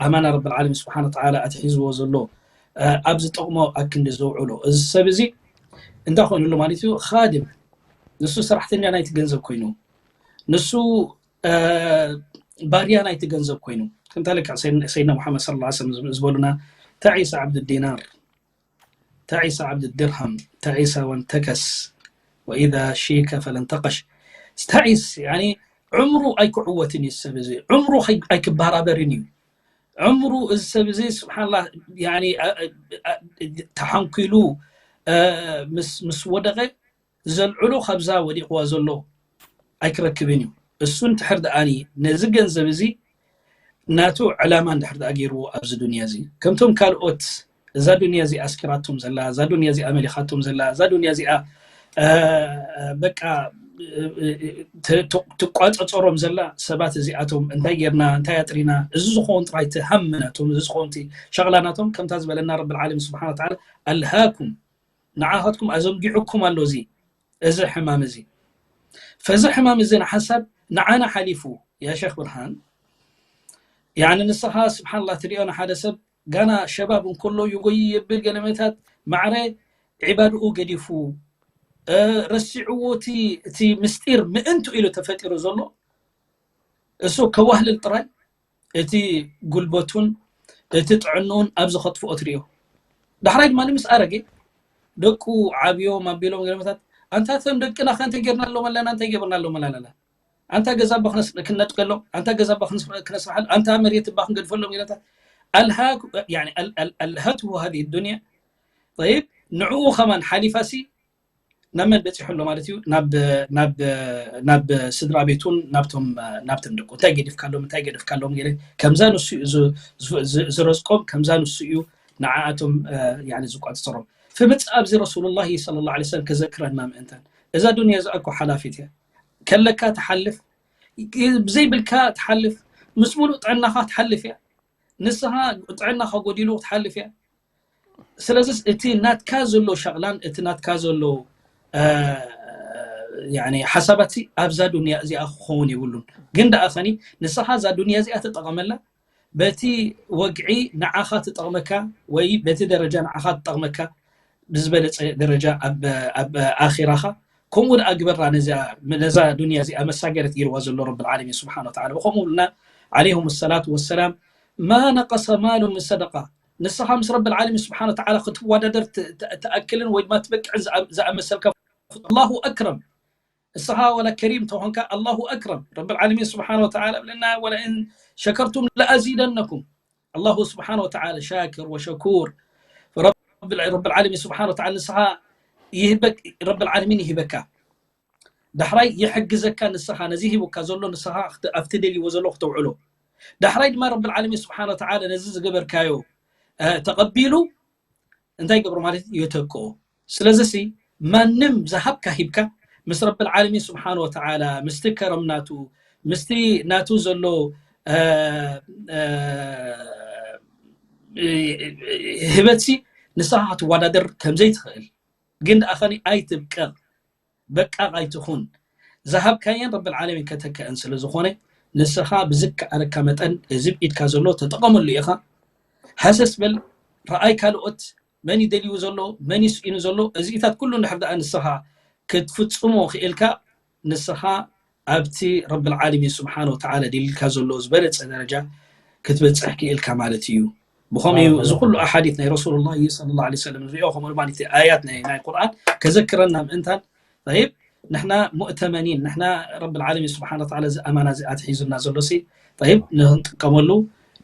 ኣማና ረቢ ዓለሚን ስብሓን ወተዓላ ኣትሒዝዎ ዘሎ ኣብ ዝጠቕሞ ኣክንዲ ዘውዕሎ እዚ ሰብ እዚ እንታይ ኮይኑ ኣሎ ማለት እዩ ካድም ንሱ ሰራሕተኛ ናይቲ ገንዘብ ኮይኑ ንሱ ባርያ ናይቲ ገንዘብ ኮይኑ ከምታ ልክዕ ሰይድና ሙሓመድ ስለ ላ ሰለም ዝበሉና ተዒሰ ዓብድ ዲናር ተዒሰ ዓብድ ድርሃም ተዒሰ ወንተከስ ወኢዛ ሺከ ፈለንተቀሽ ተዒስ ያኒ ዕምሩ ኣይክዕወትን እዩ ሰብ እዚ ዕምሩ ኣይክባራበርን እዩ ዕምሩ እዚ ሰብ እዚ ስብሓንላ ተሓንኪሉ ምስ ወደቐ ዘልዕሎ ካብዛ ወዲቕዋ ዘሎ ኣይክረክብን እዩ እሱ እንድሕር ደኣኒ ነዚ ገንዘብ እዚ ናቱ ዕላማ እንድሕር ደኣ ገይርዎ ኣብዚ ዱንያ እዚ ከምቶም ካልኦት እዛ ዱንያ እዚኣ ኣስኪራቶም ዘላ እዛ ዱንያ እዚኣ መሊኻቶም ዘላ እዛ ዱንያ እዚኣ በቃ ትቋፀፀሮም ዘላ ሰባት እዚኣቶም እንታይ ጌርና እንታይ ኣጥሪና እዚ ዝኸውን ጥራይ ሃም ናቶም እዚ ዝኸውን ሸቕላ ናቶም ከምታ ዝበለና ረቢ ዓለሚን ስብሓን ወተዓላ ኣልሃኩም ንዓኻትኩም ኣዘንጊዑኩም ኣሎ እዚ እዚ ሕማም እዚ ፈዚ ሕማም እዚ ንሓሳብ ንዓና ሓሊፉ ያ ሸክ ብርሃን ያኒ ንስኻ ስብሓንላ ትሪኦ ንሓደ ሰብ ጋና ሸባብ እንከሎ ይጎይ የብል ገለመታት ማዕረ ዒባድኡ ገዲፉ ረሲዕዎ እቲ ምስጢር ምእንቱ ኢሉ ተፈጢሩ ዘሎ እሱ ከዋህልል ጥራይ እቲ ጉልበቱን እቲ ጥዕንኡን ኣብዚ ከጥፍኦ ትሪኦ ዳሕራይ ድማ ምስ ኣረገ ደቁ ዓብዮም ኣቢሎም ገለመታት ኣንታ እቶም ደቅና ከ እንታይ ጌርናሎም ኣለና እንታይ ጌርናሎም ኣለና ኣንታ ገዛ ባ ክነጥቀሎም ኣንታ ገዛ ባ ክነስርሓሉ ኣንታ መሬት ባ ክንገድፈሎም ገለመታት ኣልሃቱ ሃዚ ዱንያ ይብ ንዕኡ ከማን ሓሊፋሲ ናብ መን በፂሑ ኣሎ ማለት እዩ? ናብ ናብ ናብ ስድራ ቤቱን ናብቶም ናብቶም ደቁ። እንታይ ገዲፍካሎም? እንታይ ገዲፍካሎም? ገለ ከምዛ ንሱ እዩ ዝ- ዝ- ዝ- ዝረዝቆም፣ ከምዛ ንሱ እዩ ንዓኣቶም ያኒ ዝቋፅፀሮም። ፍምፅ ኣብዚ ረሱሉላሂ ሰለላሁ ዐለይሂ ወሰለም ከዘክረና ምእንታን፣ እዛ ዱንያ እዚኣ እኮ ሓላፊት እያ። ከለካ ትሓልፍ፣ ብዘይብልካ ትሓልፍ፣ ምስ ሙሉእ ጥዕናኻ ትሓልፍ እያ። ንስኻ ጥዕናኻ ጎዲሉ ትሓልፍ እያ። ስለዚስ እቲ ናትካ ዘሎ ሸቕላን እቲ ናትካ ዘሎ ያኒ ሓሳባት ኣብዛ ዱንያ እዚኣ ክኸውን የብሉን። ግን ደኣ ኸኒ ንስኻ እዛ ዱንያ እዚኣ ተጠቐመላ፣ በቲ ወግዒ ንዓኻ ትጠቕመካ ወይ በቲ ደረጃ ንዓኻ ትጠቕመካ ብዝበለጸ ደረጃ ኣብ ኣብ ኣኺራኻ። ከምኡ ደኣ ግበራ ነዛ ነዛ ዱንያ እዚኣ መሳገረት ገይርዋ ዘሎ ረብል ዓለሚን ስብሓነ ወተዓላ። ብኸምኡ ብልና ዓለይሁም ሰላቱ ወሰላም፣ ማ ነቀሰ ማሉ ምን ሰደቃ። ንስኻ ምስ ረብል ዓለሚን ስብሓነ ወተዓላ ክትወዳደር ት- ት- ትኣክልን ወይ ድማ ትበቅዕን ዝኣ- ዝኣመሰልካ ኣላሁ ኣክረም። ንስኻ ወላ ከሪም ተኾንካ ኣላሁ ኣክረም። ረብል ዓለሚን ስብሓነ ወተዓላ ብለና፣ ወለእን ሸከርቱም ለኣዚደነኩም። ኣላሁ ስብሓነ ወተዓላ ሻክር ወሸኩር። ረብል ረብል ዓለሚን ስብሓነ ወተዓላ ንስኻ ይህበክ ረብል ዓለሚን ይህበካ። ዳሕራይ ይሕግዘካ። ንስኻ ነዚ ሂቡካ ዘሎ ንስኻ ኣብቲ ደልይዎ ዘሎ ክተውዕሎ። ዳሕራይ ድማ ረብል ዓለሚን ስብሓነ ወተዓላ ነዚ ዝገበርካዮ ተቐቢሉ እንታይ ይገብሮ ማለት እዩ? የተክኦ። ስለዚ ሲ ማንም ዝሃብካ ሂብካ ምስ ረብል ዓለሚን ስብሓን ወተዓላ ምስቲ ከረም ናቱ ምስቲ ናቱ ዘሎ ህበትሲ ንስኻ ክትወዳደር ከምዘይትኽእል ግን ደኣ ኸኒ ኣይትብቀቕ። በቃ ኣይትኹን። ዝሃብካየን ረብል ዓለሚን ከተክአን ስለ ዝኾነ ንስኻ ብዝከኣለካ መጠን እዚ ብኢድካ ዘሎ ተጠቐመሉ ኢኻ። ሃሰስ በል፣ ረኣይ ካልኦት መን ይደልዩ ዘሎ፣ መን ይስኢኑ ዘሎ፣ እዚኢታት ኩሉ እንድሕር ደኣ ንስኻ ክትፍጽሞ ክኢልካ ንስኻ ኣብቲ ረብል ዓለሚን ስብሓን ወተዓላ ደሊልካ ዘሎ ዝበለጸ ደረጃ ክትበጽሕ ክኢልካ ማለት እዩ። ብኸምኡ እዩ እዚ ኩሉ ኣሓዲት ናይ ረሱሉላህ እዩ ሰለላሁ ዐለይሂ ወሰለም ንሪኦ ከምኡ ድማ እቲ ኣያት ናይ ናይ ቁርኣን ከዘክረና ምእንታን። ጠይብ ንሕና ሙእተመኒን ንሕና ረብል ዓለሚን ስብሓን ወተዓላ እዚ ኣማና እዚ ኣትሒዙና ዘሎ ሲ ጠይብ ንክንጥቀመሉ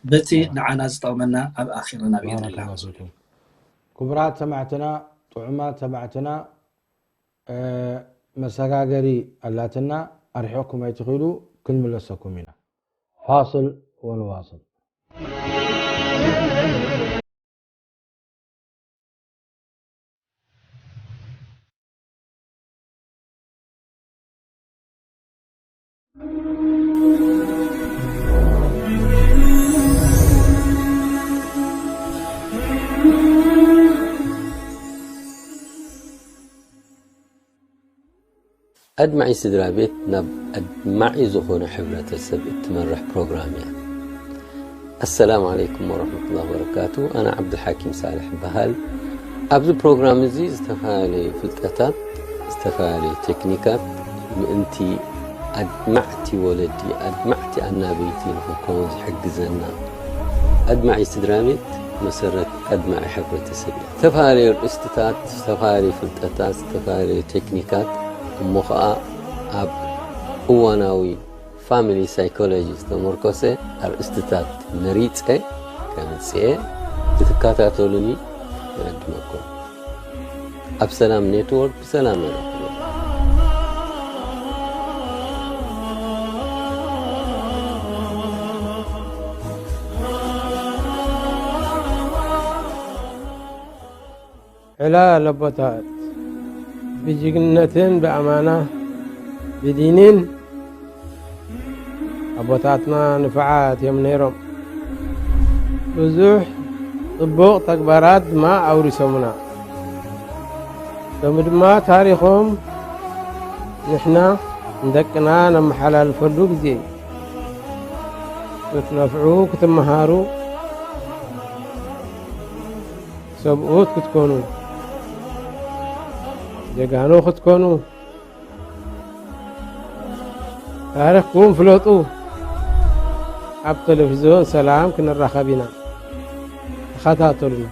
በቲ ንዓና ዝጠቕመና ኣብ ኣኺራና ብኢዝኒላህ። ባረከላሁ ፊኩም። ክቡራት ሰማዕትና ጥዑማት ሰማዕትና መሰጋገሪ ኣላትና ኣርሒቕኩም ኣይትኽእሉ። ክንምለሰኩም ኢና። ፋስል ወንዋስል። ኣድማዒ ስድራ ቤት ናብ ኣድማዒ ዝኾነ ሕብረተሰብ እትመርሕ ፕሮግራም እያ። ኣሰላሙ ዓለይኩም ወረሕመቱላሂ ወበረካቱ። ኣነ ዓብዱልሓኪም ሳልሕ እበሃል። ኣብዚ ፕሮግራም እዚ ዝተፈላለዩ ፍልጠታት፣ ዝተፈላለዩ ቴክኒካት ምእንቲ ኣድማዕቲ ወለዲ፣ ኣድማዕቲ ኣናበይቲ ንኽንከውን ዝሕግዘና ኣድማዒ ስድራ ቤት መሰረት ኣድማዒ ሕብረተሰብ እያ። ዝተፈላለዩ ኣርእስትታት፣ ዝተፈላለዩ ፍልጠታት፣ ዝተፈላለዩ ቴክኒካት እሞ ኸዓ ኣብ እዋናዊ ፋሚሊ ሳይኮሎጂ ዝተመርኮሰ ኣርእስትታት መሪጸ ከምጽኤ ክትከታተሉኒ ይዕድመኩም። ኣብ ሰላም ኔትወርክ ብሰላም የራኽበና። ዕላል ኣቦታት ብጅግንነትን ብኣማና ብዲንን ኣቦታትና ንፉዓት እዮም ነይሮም። ብዙሕ ጽቡቕ ተግባራት ድማ ኣውሪሶምና። ሎሚ ድማ ታሪኾም ንሕና ንደቅና ነመሓላልፈሉ ግዜ እዩ። ክትነፍዑ፣ ክትመሃሩ፣ ሰብኡት ክትኮኑ፣ ጀጋኑ ክትኮኑ፣ ታሪኽኩም ፍለጡ። ኣብ ቴሌቪዝዮን ሰላም ክንራኸብ ኢና። ተኸታተሉና።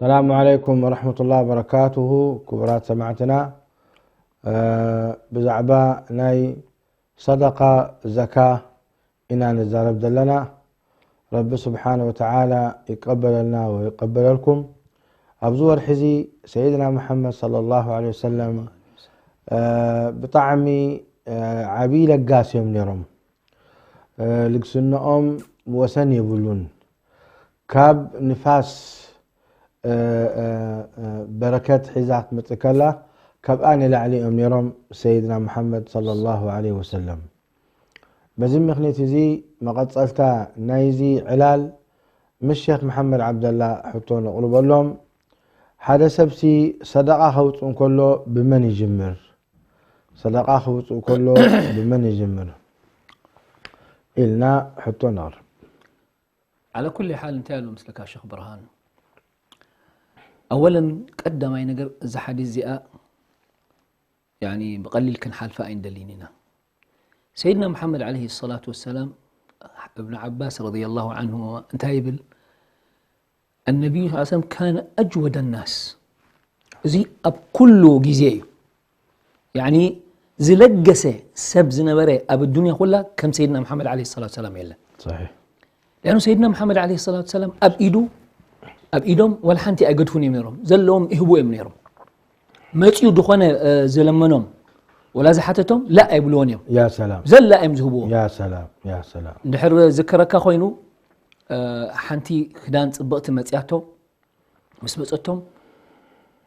ሰላሙ ዓለይኩም ወረሕመቱላሂ ወበረካቱሁ። ክቡራት ሰማዕትና፣ እ፣ ብዛዕባ ናይ ሰደቃ፣ ዘካ ኢና ንዛረብ ዘለና። ረቢ ስብሓነ ወተዓላ ይቀበለልና ወይቀበለልኩም። ኣብዚ ወርሒ እዚ ሰይድና መሓመድ ሰለላሁ ዐለይሂ ወሰለም፣ እ፣ ብጣዕሚ፣ እ፣ ዓብዪ ለጋስ እዮም ነይሮም። እ፣ ልግስንኦም ወሰን የብሉን። ካብ ንፋስ፣ እ፣ እ፣ እ፣ በረከት ሒዛ ክትመጽእ ከላ፣ ካብኣ ንላዕሊ እዮም ነይሮም ሰይድና መሓመድ ሰለላሁ ዐለይሂ ወሰለም። በዚ ምኽንያት እዚ መቐጸልታ ናይዚ ዕላል ምስ ሼኽ መሓመድ ዓብደላ ሕቶ ነቕርበሎም። ሓደ ሰብሲ ሰደቓ ከውጽእ እንከሎ ብመን ይጅምር? ሰደቓ ከውጽእ ከሎ ብመን ይጅምር? ኢልና ሕቶ ነቕርብ። ዓለ ኩሊ ሓል እንታይ ኣሎ ምስለካ ሸኽ ብርሃን? ኣወለን ቀዳማይ ነገር እዛ ሓዲስ እዚኣ ያኒ ብቐሊል ክንሓልፋ ኣይንደልን ኢና። ሰይድና መሓመድ ዓለይሂ ሰላቱ ወሰላም እብን ዓባስ ረዲየላሁ ዓንሁማ እንታይ ይብል? النبي صلى الله عليه وسلم كان أجود الناس። እዚ ኣብ ኩሉ ግዜ እዩ። ያኒ ዝለገሰ ሰብ ዝነበረ ኣብ ዱንያ ኩላ ከም ሰይድና መሓመድ ዓለይሂ ሰላቱ ወሰላም የለን። صحيح. لأنه ሰይድና መሓመድ ዓለይሂ ሰላቱ ወሰላም ኣብ ኢዱ ኣብ ኢዶም ወላ ሓንቲ ኣይገድፉን እዮም ነይሮም። ዘለዎም ይህቡ እዮም ነይሮም። መፂኡ ዝኾነ እ፣ ዝለመኖም ወላ ዝሓተቶም ላ ኣይብልዎን እዮም። يا سلام. ዘላ እዮም ዝህብዎ። يا سلام. يا سلام. እንድሕር ዝከረካ ኮይኑ እ፣ ሓንቲ ክዳን ፅብቕቲ መፅያቶ ምስ መፀቶም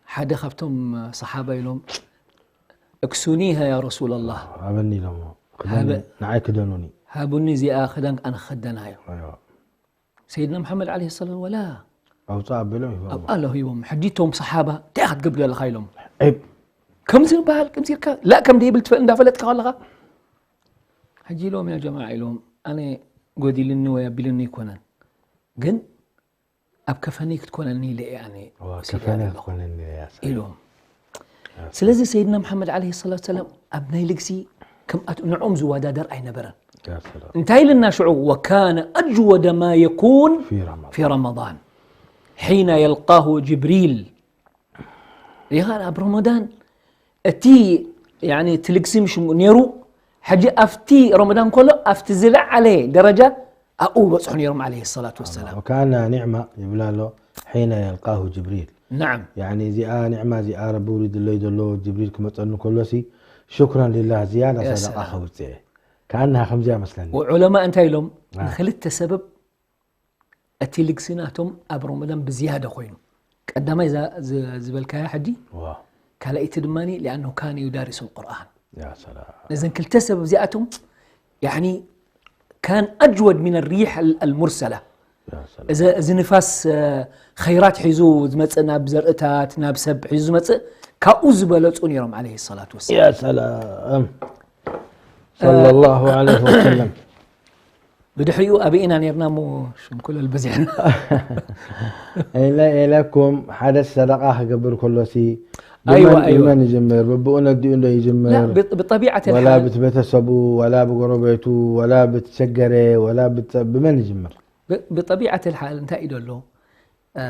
ሓደ ካብቶም ሰሓባ ኢሎም እክሱኒሃ ያ ረሱላላህ ኣበኒ ኢሎሞ። ክደኒ፣ ሃበ- ንዓይ ክደኑኒ። ሃቡኒ እዚኣ ክዳን ኣነ ክኸደና እዩ። ኣይዋ። ሰይድና መሓመድ ዓለይሂ ሰላም ወላ ኣውፅእ ኣቢሎም ይህቦሞ። ኣብ ኣለ ሂቦም። ሕጂ እቶም ሰሓባ እንታይ ክትገብር ኣለኻ ኢሎም። ዒብ። ከምዚ ዝበሃል ከምዚ ኢልካ ላ ከም ደይብል ትፈ- እንዳፈለጥካ ከለኻ ሕጂ ኢሎም ያ ጀማዓ ኢሎም ኣነ ጎዲልኒ ወይ ኣቢልኒ ኣይኮነን ግን ኣብ ከፈነይ ክትኮነኒ ኢለ እየ ኣነ ዋ፣ ወሲደ ከፈነ ኣለኹ ክኮነኒ እያ። ኢሎም። ስለዚ ሰይድና መሓመድ ዓለይሂ ሰላቱ ሰላም ኣብ ናይ ልግሲ ከምኣት ንዕኦም ዝወዳደር ኣይነበረን። ያ ሰላም። እንታይ ኢልና ሽዑ وكان أجود ما يكون في رمضان. في رمضان حين يلقاه جبريل. ሪኻ ኣብ ረመዳን እቲ ያኒ እቲ ልግሲ ምሽ ነይሩ ሕጂ ኣብቲ ረመዳን ከሎ ኣብቲ ዝለዓለ ደረጃ ኣብኡ በፅሑ ነይሮም ዓለይሂ ሰላቱ ወሰላም። وكأنها نعمة ይብል ኣሎ حين يلقاه جبريل. ናዓም ያኒ እዚኣ ኒዕማ እዚኣ ረቢ ውሪድለይ ዘሎ ጅብሪል ክመፀኒ ከሎሲ ሽኩረን ሊላህ ዝያዳ ያ ሰደቃ ሰላም። ከውፅእ ከኣንሃ ከምዚኣ መስለኒ። ወዑለማ እንታይ ኢሎም አ። ንክልተ ሰበብ እቲ ልግሲ ናቶም ኣብ ረመዳን ብዝያደ ኮይኑ ቀዳማይ እዛ ዝ- ዝበልካያ ሕጂ ዋ ካልኣይቲ ድማ لأنه كان يدارس القرآن ያ ሰላም። ነዘን ክልተ ሰበብ እዚኣቶም ያኒ كان أجود من الريح ال- المرسلة ያ ሰላም። እዚ እዚ ንፋስ እ፣ ኸይራት ሒዙ ዝመፅእ ናብ ዘርእታት ናብ ሰብ ሒዙ ዝመፅእ ካብኡ ዝበለፁ ነይሮም ዓለይሂ ሰላቱ ወሰላም። ያ ሰላም ሰለላሁ ዐለይሂ ወሰለም። ብድሕሪኡ ኣበይ ኢና ነርና እሞ ሽም ኩለል በዚሕና። ኢለ ኢለኩም ሓደ ሰደቃ ክገብር ከሎሲ ኣይዋ፣ ብመን ኣይዋ። ብመን ይጅምር? ብብኡ ነዲኡ እንዶ ይጅምር? ላ፣ ብ- ብጠቢዓት ወላ الحال ብቲ ቤተሰቡ ወላ ብጎረቤቱ ወላ ብቲ ሸገረ ወላ ብፀ- ብመን ይጅምር? ብ- ብጠቢዓት الحال እንታይ እዩ ደሎ እ፣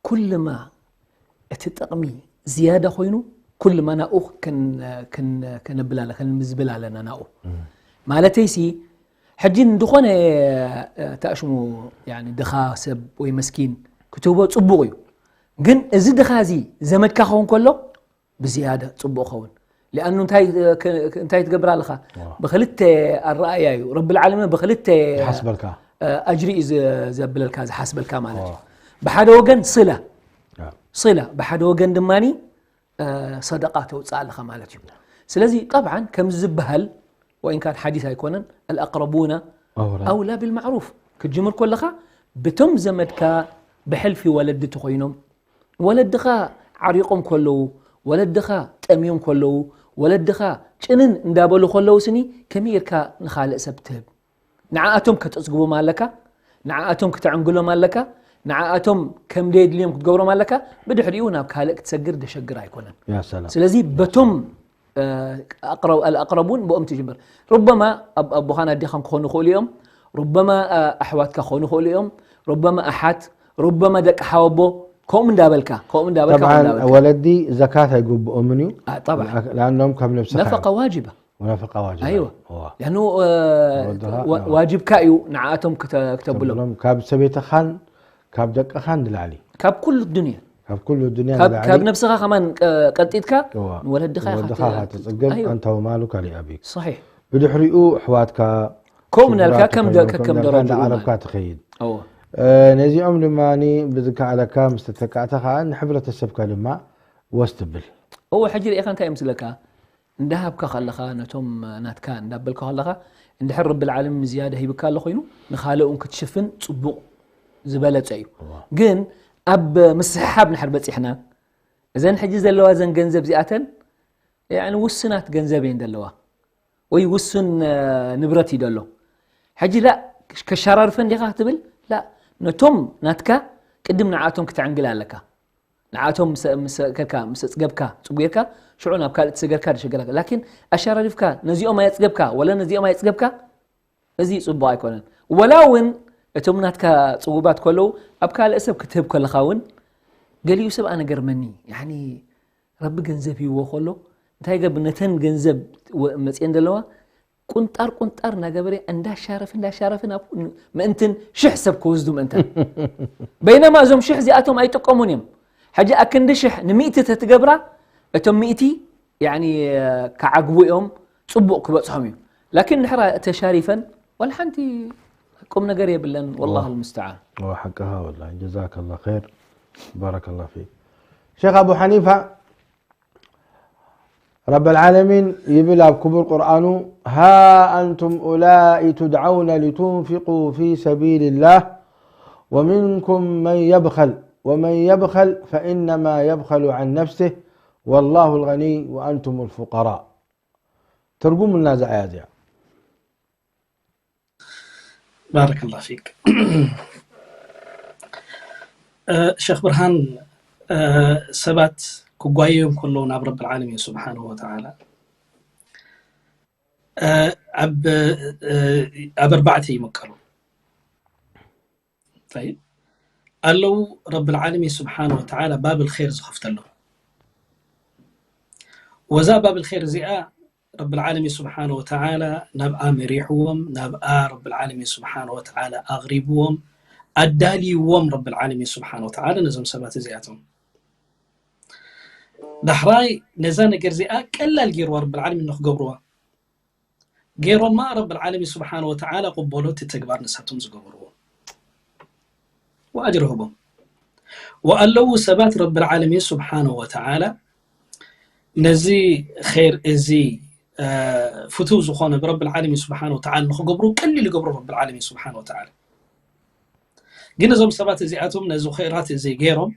ኩልማ እቲ ጥቕሚ ዝያዳ ኮይኑ ኩልማ ናብኡ ክን- ክን- ክነብል ኣለ- ክንምዝብል ኣለና ናብኡ ማለተይሲ ሕጂ ንድኾነ እ፣ ተኣሽሙ ያኒ ድኻ ሰብ ወይ መስኪን ክትህቦ ፅቡቕ እዩ ግን እዚ ድኻ እዚ ዘመድካ ክኸውን ከሎ ብዝያደ ፅቡቕ ኸውን لأنه እንታይ ክ- እንታይ ትገብር ኣለኻ ብክልተ ኣረኣያ እዩ ረቢ العالمين ብክልተ ይሓስበልካ። ኣጅሪ እዩ ዝ- ዘብለልካ ዝሓስበልካ ማለት እዩ ብሓደ ወገን ስለ ስለ ብሓደ ወገን ድማ ሰደቃ ተውፅእ ኣለኻ ማለት እዩ ስለዚ طبعا ከምዚ ዝበሃል وإن كان ሓዲስ ኣይኮነን الأقربون أولى. أولى بالمعروف ክትጅምር ከለኻ ብቶም ዘመድካ ብሕልፊ ወለዲ ተኾይኖም ወለድኻ ዓሪቖም ከለዉ ወለድኻ ጠምዮም ከለዉ ወለድኻ ጭንን እንዳበሉ ከለዉ ስኒ ከመይ ጌርካ ንኻልእ ሰብ ትህብ ንዓኣቶም ከተፅግቦም ኣለካ ንዓኣቶም ክተዕንግሎም ኣለካ ንዓኣቶም ከም ደየድልዮም ክትገብሮም ኣለካ ብድሕሪኡ ናብ ካልእ ክትሰግር ደሸግር ኣይኮነን ያ ሰላም። ስለዚ በቶም ኣልኣቅረቡን ብኦም ትጅምር ሩበማ ኣቦኻን ኣዴኻን ክኾኑ ይኽእሉ እዮም ሩበማ ኣሕዋትካ ክኾኑ ይኽእሉ እዮም ሩበማ ኣሓት ሩበማ ደቂ ሓወቦ ከምኡ እንዳበልካ ከምኡ እንዳበልካ ከምኡ ጠብዓን እንዳበልካ ወለዲ ዘካት ኣይግብኦምን እዩ። አ፣ ጠብዓ ለኣኖም ካብ ነብስኻ ነፈቀ ዋጅባ ወነፈቃ ዋጅብ ኣይዋ እዋ ያኑ ወድኻ ዋ- ዋጅብካ እዩ ንዓኣቶም ክተ- ክተብሎም ተብሎም ካብ ሰበይትኻን ካብ ደቅኻን ንላዕሊ ካብ ኩሉ ዱንያ ካብ ኩሉ ዱንያ ካብ ንላዕሊ ካብ ነብስኻ ከማን ቀ- ቀንጢጥካ እዋ ንወለድኻ ኢኻ ወድኻ ተ- ትጽግብ ኣይዋ ኣንተ ወማሉካ ሊኣቢክ صحيح ብድሕሪኡ ኣሕዋትካ ከምኡ እናልካ ስጉራት ከም ኮይኖም ደ- ከም ከምኡ እናልካ ደረጅኡ እንዳዓረብካ ማለት ትኸይድ እዎ እ፣ ነዚኦም ድማ ብዝከኣለካ ምስ ተተካእተ ከዓ ንሕብረተሰብካ ድማ ወስ ትብል እዎ ሕጂ ርኢኻ እንታይ ምስለካ እንዳሃብካ ከለኻ ነቶም ናትካ እንዳበልካ ከለኻ እንድሕር ረቢ ልዓለሚን ዝያዳ ሂብካ ኣሎ ኮይኑ ንኻልእ እውን ክትሽፍን ፅቡቕ ዝበለፀ እዩ። ግን ኣብ ምስሕሓብ ንድሕር በፂሕና እዘን ሕጂ ዘለዋ እዘን ገንዘብ እዚኣተን ያኒ ውስናት ገንዘብ እየን ዘለዋ ወይ ውሱን እ፣ ንብረት እዩ ዘሎ። ሕጂ ላ ከሻራርፈን ዲኻ ክትብል ላ ነቶም ናትካ ቅድም ንዓቶም ክትዕንግል ኣለካ። ንዓቶም ምስ ምስ ኣእከልካ ምስ ኣጽገብካ ጽጉርካ ሽዑ ናብ ካልእ ትሰገርካ ድሸገርካ ላኪን ኣሻራሪፍካ ነዚኦም ኣየጽገብካ ወላ ነዚኦም ኣየጽገብካ እዚ ጽቡቕ ኣይኮነን። ወላ እውን እቶም ናትካ ጽጉባት ከለዉ ኣብ ካልእ ሰብ ክትህብ ከለኻ እውን ገሊኡ ሰብ ኣነ ገርመኒ ያኒ ረቢ ገንዘብ ሂብዎ ከሎ እንታይ ገብር ነተን ገንዘብ ወ- መጽየን ዘለዋ ቁንጣር ቁንጣር እናገበረ እንዳሻረፈ እንዳሻረፈ ናብ ምእንትን ሽሕ ሰብ ክወስዱ ምእንታን በይነማ እዞም ሽሕ እዚኣቶም ኣይጥቀሙን እዮም። ሕጂ ኣክንዲ ሽሕ ንሚእቲ ተትገብራ እቶም ሚእቲ ያኒ ክዓግቡ እዮም ጽቡቕ ክበጽሖም እዩ። ላኪን ንሕራ ተሻሪፈን ወላ ሓንቲ ቁም ነገር የብለን። والله المستعان. وحقها والله جزاك الله خير بارك الله فيك شيخ أبو حنيفة رب العالمين يبل أب كبر قرآنه ها أنتم أولئك تدعون لتنفقوا في سبيل الله ومنكم من يبخل ومن يبخل فإنما يبخل عن نفسه والله الغني وأنتم الفقراء ترجم النازع يا زياد ባረከላ ፊክ እ፣ ሸክ ብርሃን እ፣ ሰባት ክጓየዮም ከለዉ ናብ ረብ ልዓለሚን ስብሓንሁ ወተዓላ እ፣ ኣብ እ፣ ኣብ ኣርባዕተ ይምቀሉ ጠይብ ኣለዉ ረብ ልዓለሚን ስብሓንሁ ወተዓላ ባብ ልኸይር ዝኸፍተሎም ወዛ ባብ ልኸይር እዚኣ ረብ ልዓለሚን ስብሓንሁ ወተዓላ ናብኣ መሪሕዎም ናብኣ ረብ ልዓለሚን ስብሓንሁ ወተዓላ ኣቕሪብዎም ኣዳልይዎም ረብ ልዓለሚን ስብሓንሁ ወተዓላ ነዞም ሰባት እዚኣቶም ዳሕራይ ነዛ ነገር እዚኣ ቀላል ገይርዋ ረብ ልዓለሚን ንክገብርዋ ገይሮማ ረብ ልዓለሚን ስብሓንሁ ወተዓላ ቅበሎ እቲ ተግባር ንሳቶም ዝገበርዎ ወኣጅር ህቦም ወኣለዉ ሰባት ረብ ልዓለሚን ስብሓንሁ ወተዓላ ነዚ ኸይር እዚ እ፣ ፍቱው ዝኾነ ብረብ ልዓለሚን ስብሓንሁ ወተዓላ ንክገብሩ ቀሊል ይገብሩ ረብ ልዓለሚን ስብሓንሁ ወተዓላ ግን እዞም ሰባት እዚኣቶም ነዚ ኸይራት እዚ ገይሮም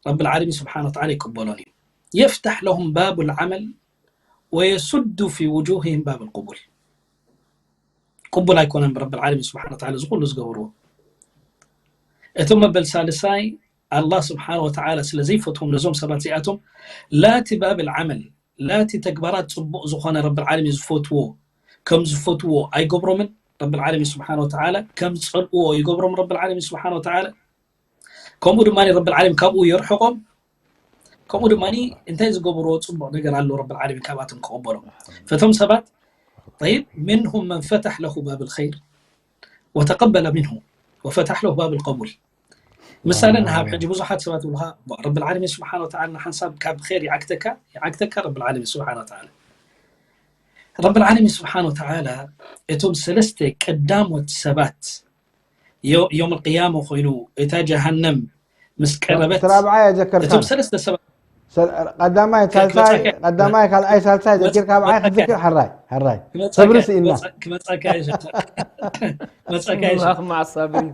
ረብ ልዓለሚን ስብሓንሁ ወተዓላ ይቅበሎን እዩ يفتح لهم باب العمل ويسد في وجوههم باب القبول ቅቡል ኣይኮነን ብረብ ልዓለሚን ስብሓንሁ ወተዓላ እዚ ኩሉ ዝገብርዎ እቶም መበል ሳልሳይ ኣላህ ስብሓንሁ ወተዓላ ስለ ዘይፈትዎም ነዞም ሰባት እዚኣቶም ላቲ ባብ ልዓመል ላቲ ተግባራት ፅቡቕ ዝኾነ ረብ ልዓለሚን ዝፈትዎ ከም ዝፈትዎ ኣይገብሮምን ረብ ልዓለሚን ስብሓንሁ ወተዓላ ከም ዝፀልእዎ ይገብሮም ረብ ልዓለሚን ስብሓንሁ ወተዓላ ከምኡ ድማ ረብ ልዓለሚን ካብኡ የርሕቆም ከምኡ ድማ እንታይ ዝገብርዎ ፅቡቕ ነገር ኣሎ ረብ ልዓለሚን ካብኣቶም ክቕበሎም ፈቶም ሰባት طيب منهم من فتح له باب الخير وتقبل منه وفتح له باب القبول ምሳሌ ንሃብ ሕጂ ብዙሓት ሰባት ይብሉኻ ረብ ልዓለሚን ስብሓን ወተዓላ ንሓንሳብ ካብ ኸይር ይዓግተካ ይዓግተካ ረብ ልዓለሚን ስብሓን ወተዓላ ረብ ልዓለሚን ስብሓን ወተዓላ እቶም ሰለስተ ቀዳሞት ሰባት ዮም ልቅያማ ኮይኑ እታ ጀሃነም ምስ ቀረበት እቲ ራብዓይ ኣዘከርካ እቶም ሰለስተ ሰባት ሰል- ቀዳማይ ሳልሳይ ክመፀካ- ቀዳማይ ካልኣይ ሳልሳይ ዘኪርካ ራብዓይ ክመፀካ- ክትዝክር ሕራይ ሕራይ ክመፀካ- ሰብሪ ስኢና ክመፀ- ክመፀካ እዩ ሸይጣን። ክመፀካ እዩ ሸይጣን። ማዕ ሳብሪን